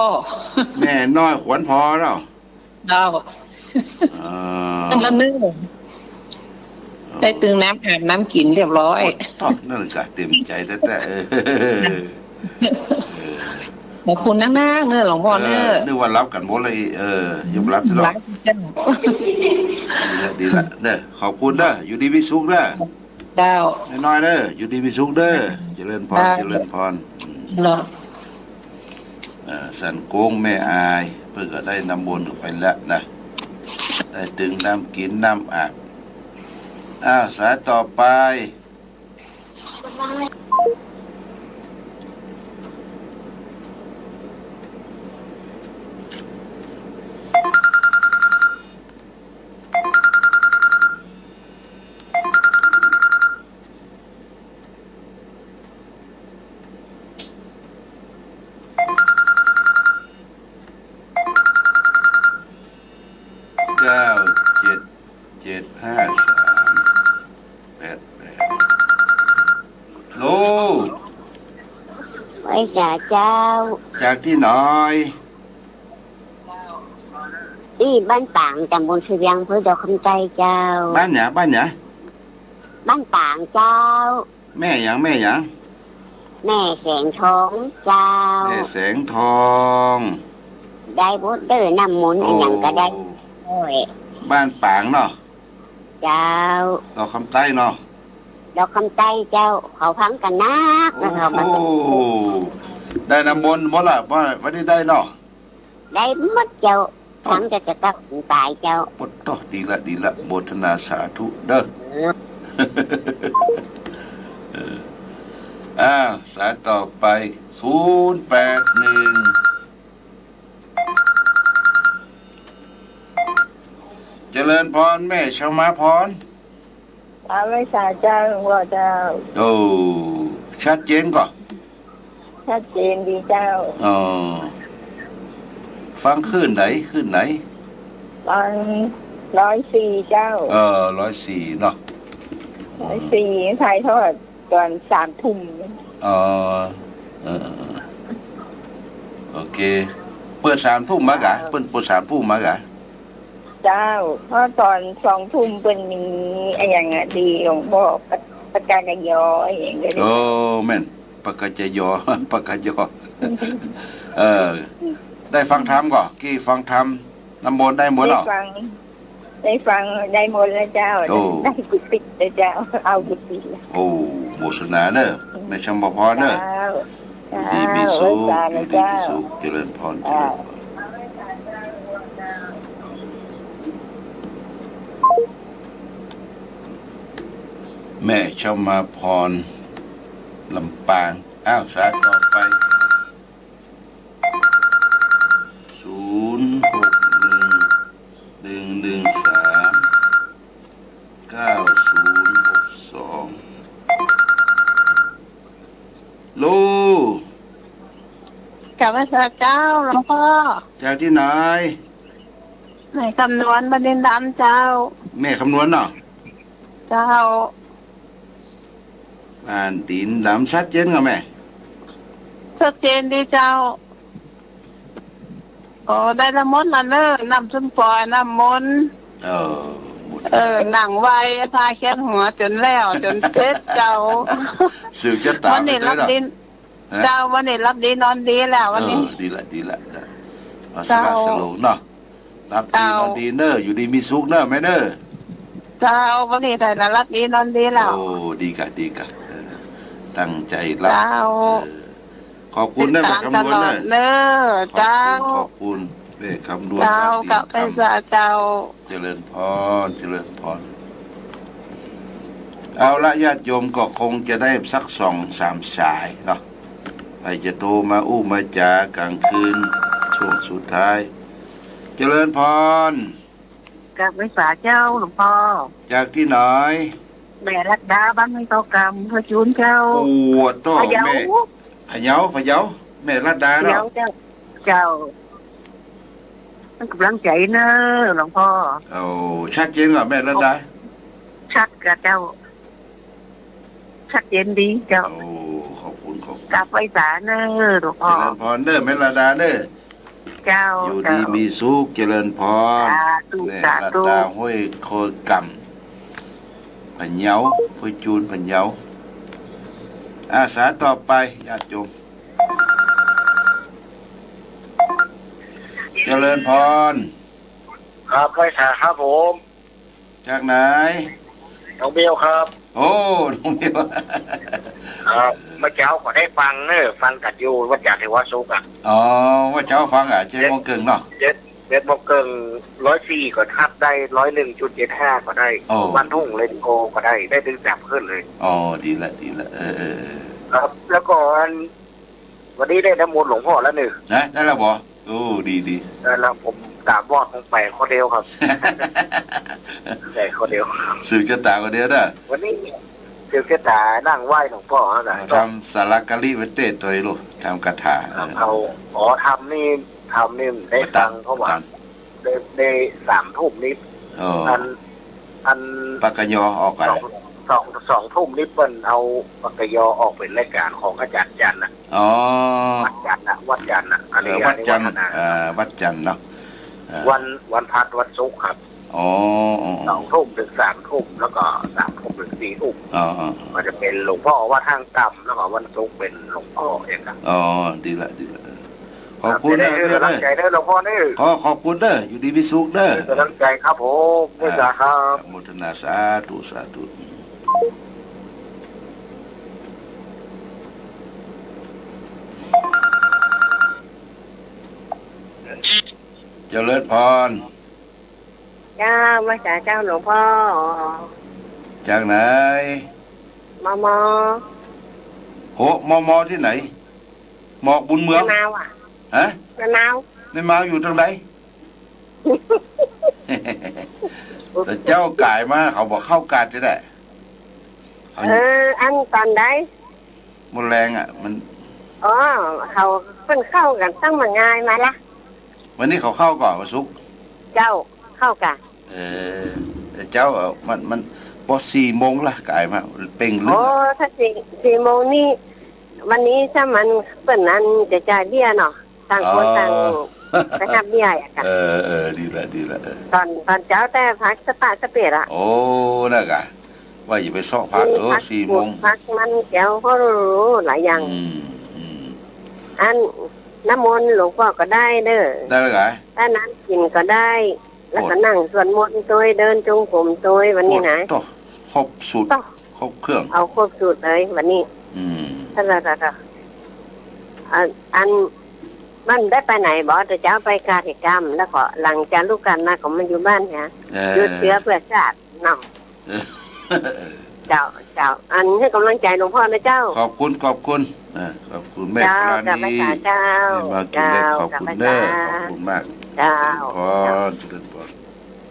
แม่น้อยขวัญพอเนาะ เจ้า อ่า ตั้งละเนิ่น อ๋อ ได้ตึงน้ำอาบน้ำกิ๋นเรียบร้อย โอ้ นั่นก็เต๋มใจ๋แต๊ๆ เออ ขอบคุณนักๆ เน่อหลวงพ่อเน่อ เออ นึกว่าหลับกั๋นหมดเลย เออ ยังบ่หลับสิหรอก หลับเจ้า ดีละ ดีละ เน่อ ขอบคุณเน่อ อยู่ดีมีสุขเน่อ เจ้า แม่น้อยเน่อ อยู่ดีมีสุขเน่อ เจริญพร เจ้า เจริญพร เนาะ เอ่อ สันโก้งแม่อาย เปิ้นก็ได้น้ำมนต์ไปแล้วนะ ได้ตึงน้ำกิ๋นน้ำอาบ อ้าว สายต่อไป เก้าเจ็ดเจ็ดห้าสามแปดแปด ลูก ไหว้สาเจ้า จากตี้ไหน ตี้บ้านปาง ต๋ำบลสะเวียง อำเภอดอกคำใต้เจ้า บ้านหยัง บ้านหยัง บ้านปางเจ้า แม่หยัง แม่หยัง แม่แสงทองเจ้า แม่แสงทอง ได้หมดเน่อ น้ำมนต์อะหยังก็ได้ โอ้ โอ้ย บ้านปางเนาะ เจ้า ดอกคำใต้เนาะ ดอกคำใต้เจ้า เขาฟังกั๋นนัก โอ้ แล้วเขาก็ ได้น้ำมนต์หมดละ บ่ บ่ได้ได้เนาะ ได้หมดเจ้า โอ้ ฟังแต่จะตักตายเจ้า โอ้โต ดีละ ดีละ โมทนาสาธุเน่อ เออ เออ อ่า สายต่อไป ศูนย์แปดหนึ่ง เจริญพรแม่ชมาพร อาไว้สาเจ้า หลวงพ่อเจ้า โอ้ ชัดเจนก่อ ชัดเจนดีเจ้า อ๋อ ฟังคลื่นไหน คลื่นไหน ฟังร้อยสี่เจ้า เออ ร้อยสี่เนาะ ร้อยสี่ ถ่ายทอดต๋อนสามทุ่ม อ๋อ เออ เออ เออ โอเค เปิดสามทุ่มมากะ เออ เปิ้นเปิดสามทุ่มมากะ เจ้า เพราะต๋อนสองทุ่มเปิ้นมีอะหยังอะ ตี้หลวงพ่อปะ ปะกากะยออะหยังก็ได้ โอ้ แม่น ปะกากะยอ ปะกากะยอ เออ ได้ฟังธรรมก่อ กี้ฟังธรรม น้ำมนต์ได้หมดเหรอ ได้ฟัง ได้ฟัง ได้หมดแล้วเจ้า โอ้ ได้กุฏิแล้วเจ้า เอากุฏิแล้ว โอ้ โมทนาเน่อ แม่ชมาพรเน่อ เจ้า อยู่ดีมีสุข เจ้า อยู่ดีมีสุข เจริญพร เจริญพร เจ้า แม่ชมาพร ลำปาง อ้าว สายต่อไป ศูนย์หกหนึ่ง หนึ่งหนึ่งสาม เก้าศูนย์หกสอง ลูก ไหว้สาเจ้าหลวงพ่อ จากตี้ไหน แม่คำนวณ บ้านดินดำเจ้า แม่คำนวณเนาะ เจ้า บ้านดินดำ ชัดเจนก่อแม่ ชัดเจนดีเจ้า โอ้ ได้ละหมดละเน่อ น้ำส้มปล่อย น้ำมนต์ เออ หมด เออ นั่งไหว้ผ้าเช็ดหัวจ๋นแล้ว จ๋นเสร็จเจ้า สืบจะต๋า วันนี้ ไปเต๊อะ หลับดี ฮะ เจ้า วันนี้หลับดีนอนดีแล้ววันนี้ เออ ดีละ ดีละ ดีละ เอา เจ้า สละสลงเนาะ หลับดี เจ้า นอนดีเน่อ อยู่ดีมีสุขเน่อแม่เน่อ เจ้า วันนี้ได้หลับดีนอนดีแล้ว โอ้ ดีก่ะ ดีก่ะ เออ ตั้งใจ๋หลับ เจ้า เออ ขอบคุณเน่อ แม่คำนวณเน่อ ติดต๋ามตลอดเน่อ ขอบคุณ เจ้า ขอบคุณแม่คำนวณ เจ้า บ้านดินดำ กับแม่สาเจ้า เจริญพร เจริญพร เอาละ ญาติโยมก็คงจะได้สักสองสามสายเนาะ ใผจะโทรมาอู้มาจ๋ากลางคืน ช่วงสุดท้าย เจริญพร กับไหว้สาเจ้าหลวงพ่อ จากตี้ไหน แม่รัตดา บ้านห้วยเกากำ อำเภอจูนเจ้า โอ้โต พะเยา แม่ พะเยา พะเยา แม่รัตดาเนาะ พะเยาเจ้า เจ้า มันกำลังใจ๋เน่อหลวงพ่อ โอ้ ชัดเจนก่อแม่รัตดา ชัดก่ะเจ้า ชัดเจนดีเจ้า โอ้ ขอบคุณ ขอบคุณ กับไหว้สาเน่อหลวงพ่อ เจริญพรเน่อแม่รัตดาเน่อ เจ้า อยู่ดี เจ้า มีสุข เจริญพร สาธุ แม่ สาธุ รัตดา ห้วยเกากำ พะเยา ห้วยจูน พะเยา อา สายต่อไป ญาติโยม เจริญพร ครับ ไหว้สาครับผม จากไหน หนองเบียวครับ โอ้ หนองเบียว ครับ เมื่อเจ๊าก็ได้ฟังเน่อ ฟังกั๋นอยู่ วันจันทร์เทวสุขอะ อ๋อ เมื่อเจ๊าฟังอะ เจ็ดโมงเกิ่งเนาะ เจ็ด เจ็ดโมงเกิ่ง ร้อยสี่ก็ฮับได้ ร้อยหนึ่งจุดเจ็ดห้าก็ได้ โอ้ บ้านทุ่งเรดิโอก็ได้ ได้ตึงสามคลื่นเลย อ๋อ ดีละ ดีละ เออ เออ เออ ครับ แล้วก็อัน วันนี้ได้น้ำมนต์หลวงพ่อแล้วนี่ นะ ได้แล้วบ่ โอ้ ดี ดี ได้แล้ว ผมต๋ามวอดผมไปคนเดียวครับ ไปคนเดียว สืบจะต๋าคนเดียวเน่อ วันนี้สืบจะต๋านั่งไหว้หลวงพ่อแล้วกั๋น เอาทำสาระกะลิไว้เต๊อะ โตยลูก ทำคาถา ครับ เออ เอา อ๋อ ทำนี่ ทำนี่ได้ฟัง มาต๋าม เพราะว่า มาต๋าม ได้ ได้สามทุ่มนี่ อ๋อ อัน อัน ปากกยอออกก่อน สอง สอง สองทุ่มนี่เปิ้นเอาปากกยอออกเป๋นรายก๋านของอาจ๋ารย์จันทร์น่ะ อ๋อ วัดจันทร์น่ะ วัดจันทร์น่ะ เออ อาริยะ วัดจันทร์ นิวัฒนา เออ วัดจันทร์เนาะ เออ วัน วันพฤหัส วันศุกร์ครับ อ๋อ อ๋อ อ๋อ สองทุ่มถึงสามทุ่ม แล้วก็สามทุ่มถึงสี่ทุ่ม อ๋อ อ๋อ มันจะเป๋นหลวงพ่อวัดห้างกำ แล้วก็วันศุกร์เป๋นหลวงพ่อเองครับ อ๋อ ดีละ ดีละ เออ ขอบคุณเน่อ ครับ เน่อ เน่อ กำลังใจ๋เน่อหลวงพ่อเน่อ ขอขอบคุณเน่อ อยู่ดีมีสุขเน่อ กำลังใจ๋ครับผม เมตตาครับ อนุโมทนา สาธุ สาธุ เจริญพร เจ้า ไหว้สาเจ้าหลวงพ่อ จากไหน มอมอ โห มอมอตี้ไหน หมอกบุญเมือง แม่เมาอะ ฮะ แม่เมา แม่เมาอยู่ตรงไหน แต่เจ๊าก๋ายมา เขาบอกเข้ากาดจะได้ เขา เออ อันต๋อนใด หมดแฮงอะ มัน อ๋อ เขาเปิ้นเข้ากั๋นตั้งบ่างายมาละ วันนี้เขาเข้าก่อ วันศุกร์ เจ้า เข้าก่ะ เออ แต่เจ๊าอะ มัน มัน ปอสี่โมงละก๋ายมา เป่งลึก โอ้ อะ ถ้าสี่ สี่โมงนี่ วันนี้ถ้ามันเปิ้นอันจะจ่ายเบี้ยเนาะ ต่างคนต่าง อ๋อ ไปฮับเบี้ยอะค่ะ เออ เออ ดีละ ดีละ เออ ต๋อน ต๋อนเจ๊าแต่พักสะปะสะเปดอะ โอ้ นั่นกะ ว่าอย่าไปเซาะพัก เออ พัก สี่โมง พักมันเจ้าก็รู้หลายอย่าง อืม อืม อันน้ำมนต์หลวงพ่อก็ได้เด้อ ได้แล้วเหรอ ถ้าน้ำกิ๋นก็ได้ แล้วก็ โอ้ นั่งสวดมนต์ตวย เดินจงกรมตวย วันนี้นะ โอ้ โต ครบสูตร โต ครบเครื่อง เอาครบสูตรเลยวันนี้ อืม ถ้า ถ้า ถ้า อัน อัน มันได้ไปไหนบ่ แต่เจ๊าไปกากิจกรรม แล้วก็หลังจากลูกกันมาก็มาอยู่บ้านเนี่ย เออ หยุดเชื้อเพื่อชาติเนาะ เออ เจ้า เจ้า อันให้กำลังใจหลวงพ่อนะเจ้า ขอบคุณ ขอบคุณ เออ ขอบคุณแม่ เจ้า ปราณี กลับไปหาเจ้า แม่มากินเล็ก เจ้า ขอบคุณเด้อ กลับไปหา ขอบคุณมาก เจ้า เจริญพร เจริญพร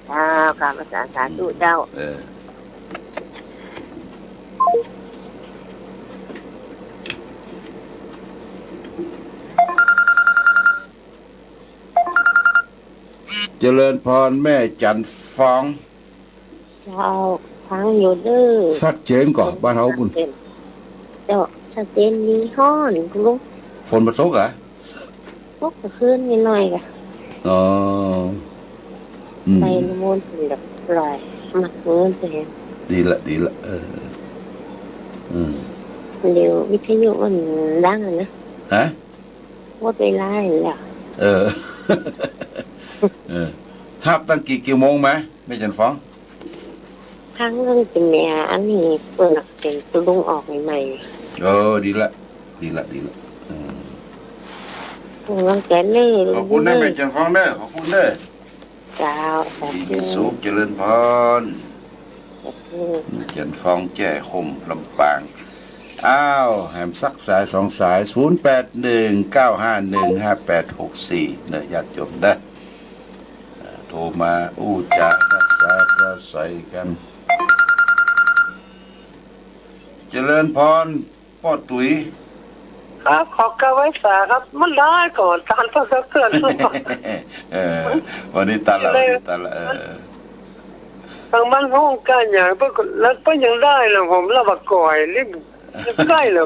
เจ้า กราบสาธุเจ้า เออ เจริญพรแม่จันทร์ฟอง เจ้า ฟังอยู่เน่อ ชัดเจนก่อ บ้านเฮาปุ้น เจ้า ชัดเจนดี ฮ้อนลุง ฝนบ่ตกอะ ตกเมื่อคืนนิดหน่อยก่ะ อ๋อ อืม ไปนิมนต์แบบปล่อย มักเงินไป ดีละ ดีละ เออ เออ เดี๋ยววิทยุมันดังอะนะ ฮะ หมดเวลาแล้ว เออ เออ ฮับตั้งกี่ กี่โมงมา แม่จันทร์ฟอง ฮับตั้งแต่แม่อันนี้เปิ้นเป๋นตุ๊ลุงออกใหม่ๆ เออ ดีละ ดีละ ดีละ เออ กำลังใจ๋เน่อ ขอบคุณนะ แม่จันทร์ฟองเน่อ ขอบคุณเน่อ เจ้า ดีมีสุข เจริญพร แม่จันทร์ฟอง แจ้ห่ม ลำปาง อ้าว แหมสักสายสองสาย ศูนย์แปดหนึ่ง เก้าห้าหนึ่ง ห้าแปดหกสี่ เน่อ ญาติโยมเน่อ อ่า โทรมาอู้จ๋าทักษาปราศรัยกั๋น เจริญพร ป้อตุ๋ย ครับ ขอกราบไหว้สาครับ มันได้ก่อน ตานเปิ้นก็เกื้อน เออ วันนี้ตานละ วันนี้ตานละ เออ ตางบ้านฮ้องก้าหยัง เปิ้นก็ แล้วเปิ้นยังได้เลย ผมละบ่าก่อย นี่ใก้เหรอ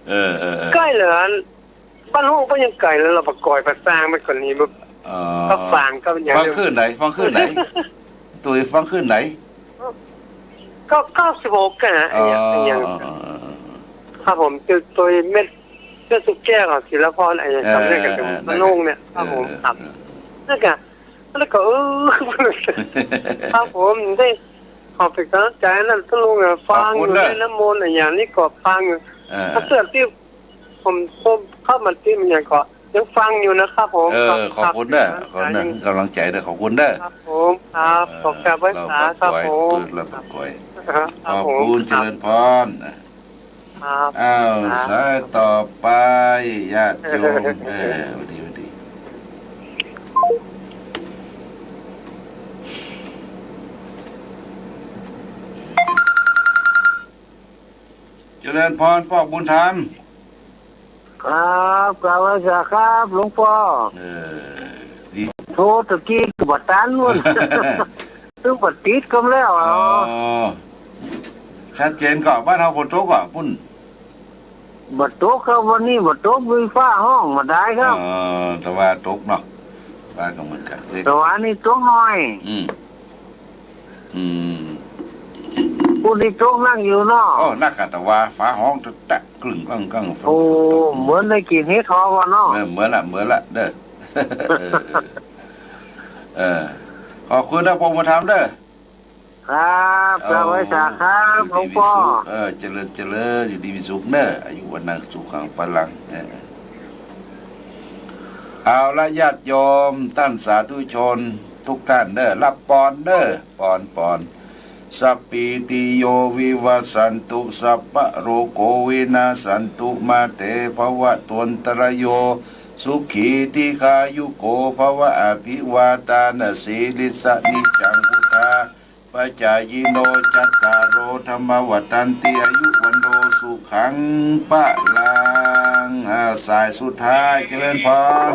เออ เออ เออ ใก้เหรอ อัน บ้านฮ้องเปิ้นยังไก๋แล้ว ละบ่าก่อย ประสานไปก่อนนี้ บ่ อ๋อ ก็ฟังก็ยัง ฟังคลื่นไหน ฟังคลื่นไหน ตั๋วฟังคลื่นไหน ก็ เก้าสิบหก อะนะ อ๋อ อันเนี้ย อันเนี้ย อ๋อ อ๋อ ครับผม คือตั๋วเม็ด เม็ดสุแก้วกับศิลปพร ไอ้ เออ สำเร็จกับ เออ เออ พระลุงเนี่ย ครับผม เออ ครับ เออ นั่นกะ แล้วก็ เออ ครับผม ได้ขอเป๋นก๋ำลังใจ๋นั่น พระลุงอะ ฟังอยู่ ขอบคุณนะ ในน้ำมนต์อะ อย่างนี้ก็ฟังอยู่ เออ ถ้าเกิดตี้ ผม ผมเข้ามาตี้มันยังก็ยังฟังอยู่นะครับผม เออ ครับ ขอบคุณเน่อ ครับ ขอบคุณเน่อ ก๋ำลังใจ๋เน่อ ขอบคุณเน่อ ครับผม ครับ เออ ขอกราบไหว้สาครับผม ลาวป่าก๋อย ลาวป่าก๋อย ครับ ขอบคุณ ครับผม เจริญพร ครับ อ้าว ครับ สายต่อไป ญาติโยม เออ หวัดดี หวัดดี เจริญพร ป้อบุญธรรม ครับ กราบไหว้สาครับ หลวงป้อ เออ ดี โทรตะกี้ก็บ่ตันปุ้น ตึงบ่ติดกำแล้ว อ๋อ อ๋อ ชัดเจนก่อ บ้านเฮาฝนตกก่อ ปุ้น บ่ตกครับ วันนี้บ่ตก มีฟ้าฮ้องบ่ได้ครับ อ๋อ ตะวาตกเนาะ ฟ้าก็เหมือนกั๋น ตะวานี่ตกหน่อย อืม อืม ปุ้นนี่ตกหนักอยู่เนาะ โอ้ หนักอะ ตะวาฟ้าฮ้องแต๊ะๆ กึ้งกังกัง ฝน โอ้ ตก เหมือนได้กิ๋นเห็ดหอมอะเนาะ เออ เหมือนละ เหมือนละเน่อ เออ เออ เออ ขอบคุณนะ ป้อบุญธรรมเน่อ ครับ กราบไหว้สาครับ หลวงป้อ อยู่ดีมีสุข เออ เจริญ เจริญ อยู่ดีมีสุขเน่อ อายุวัณณะสุขังพลัง เออ เอาละ ญาติโยม ต้านสาธุชนทุกต้านเน่อ ฮับปอนเน่อ ปอน ปอน สัพพีติโย วิวัชชันตุ สัพพะโรโค วินัสสันตุ มาเต ภะวัตวันตะราโย สุขี ทีฆายุโก ภะวะ อะภิวาทานะสีลิสสะ นิจจัง วุฑฒาปะจายิโน จัตตาโร ธัมมา วัฑฒันติ อายุ วัณโณ สุขัง พะลัง อ่า สายสุดท้าย เจริญพร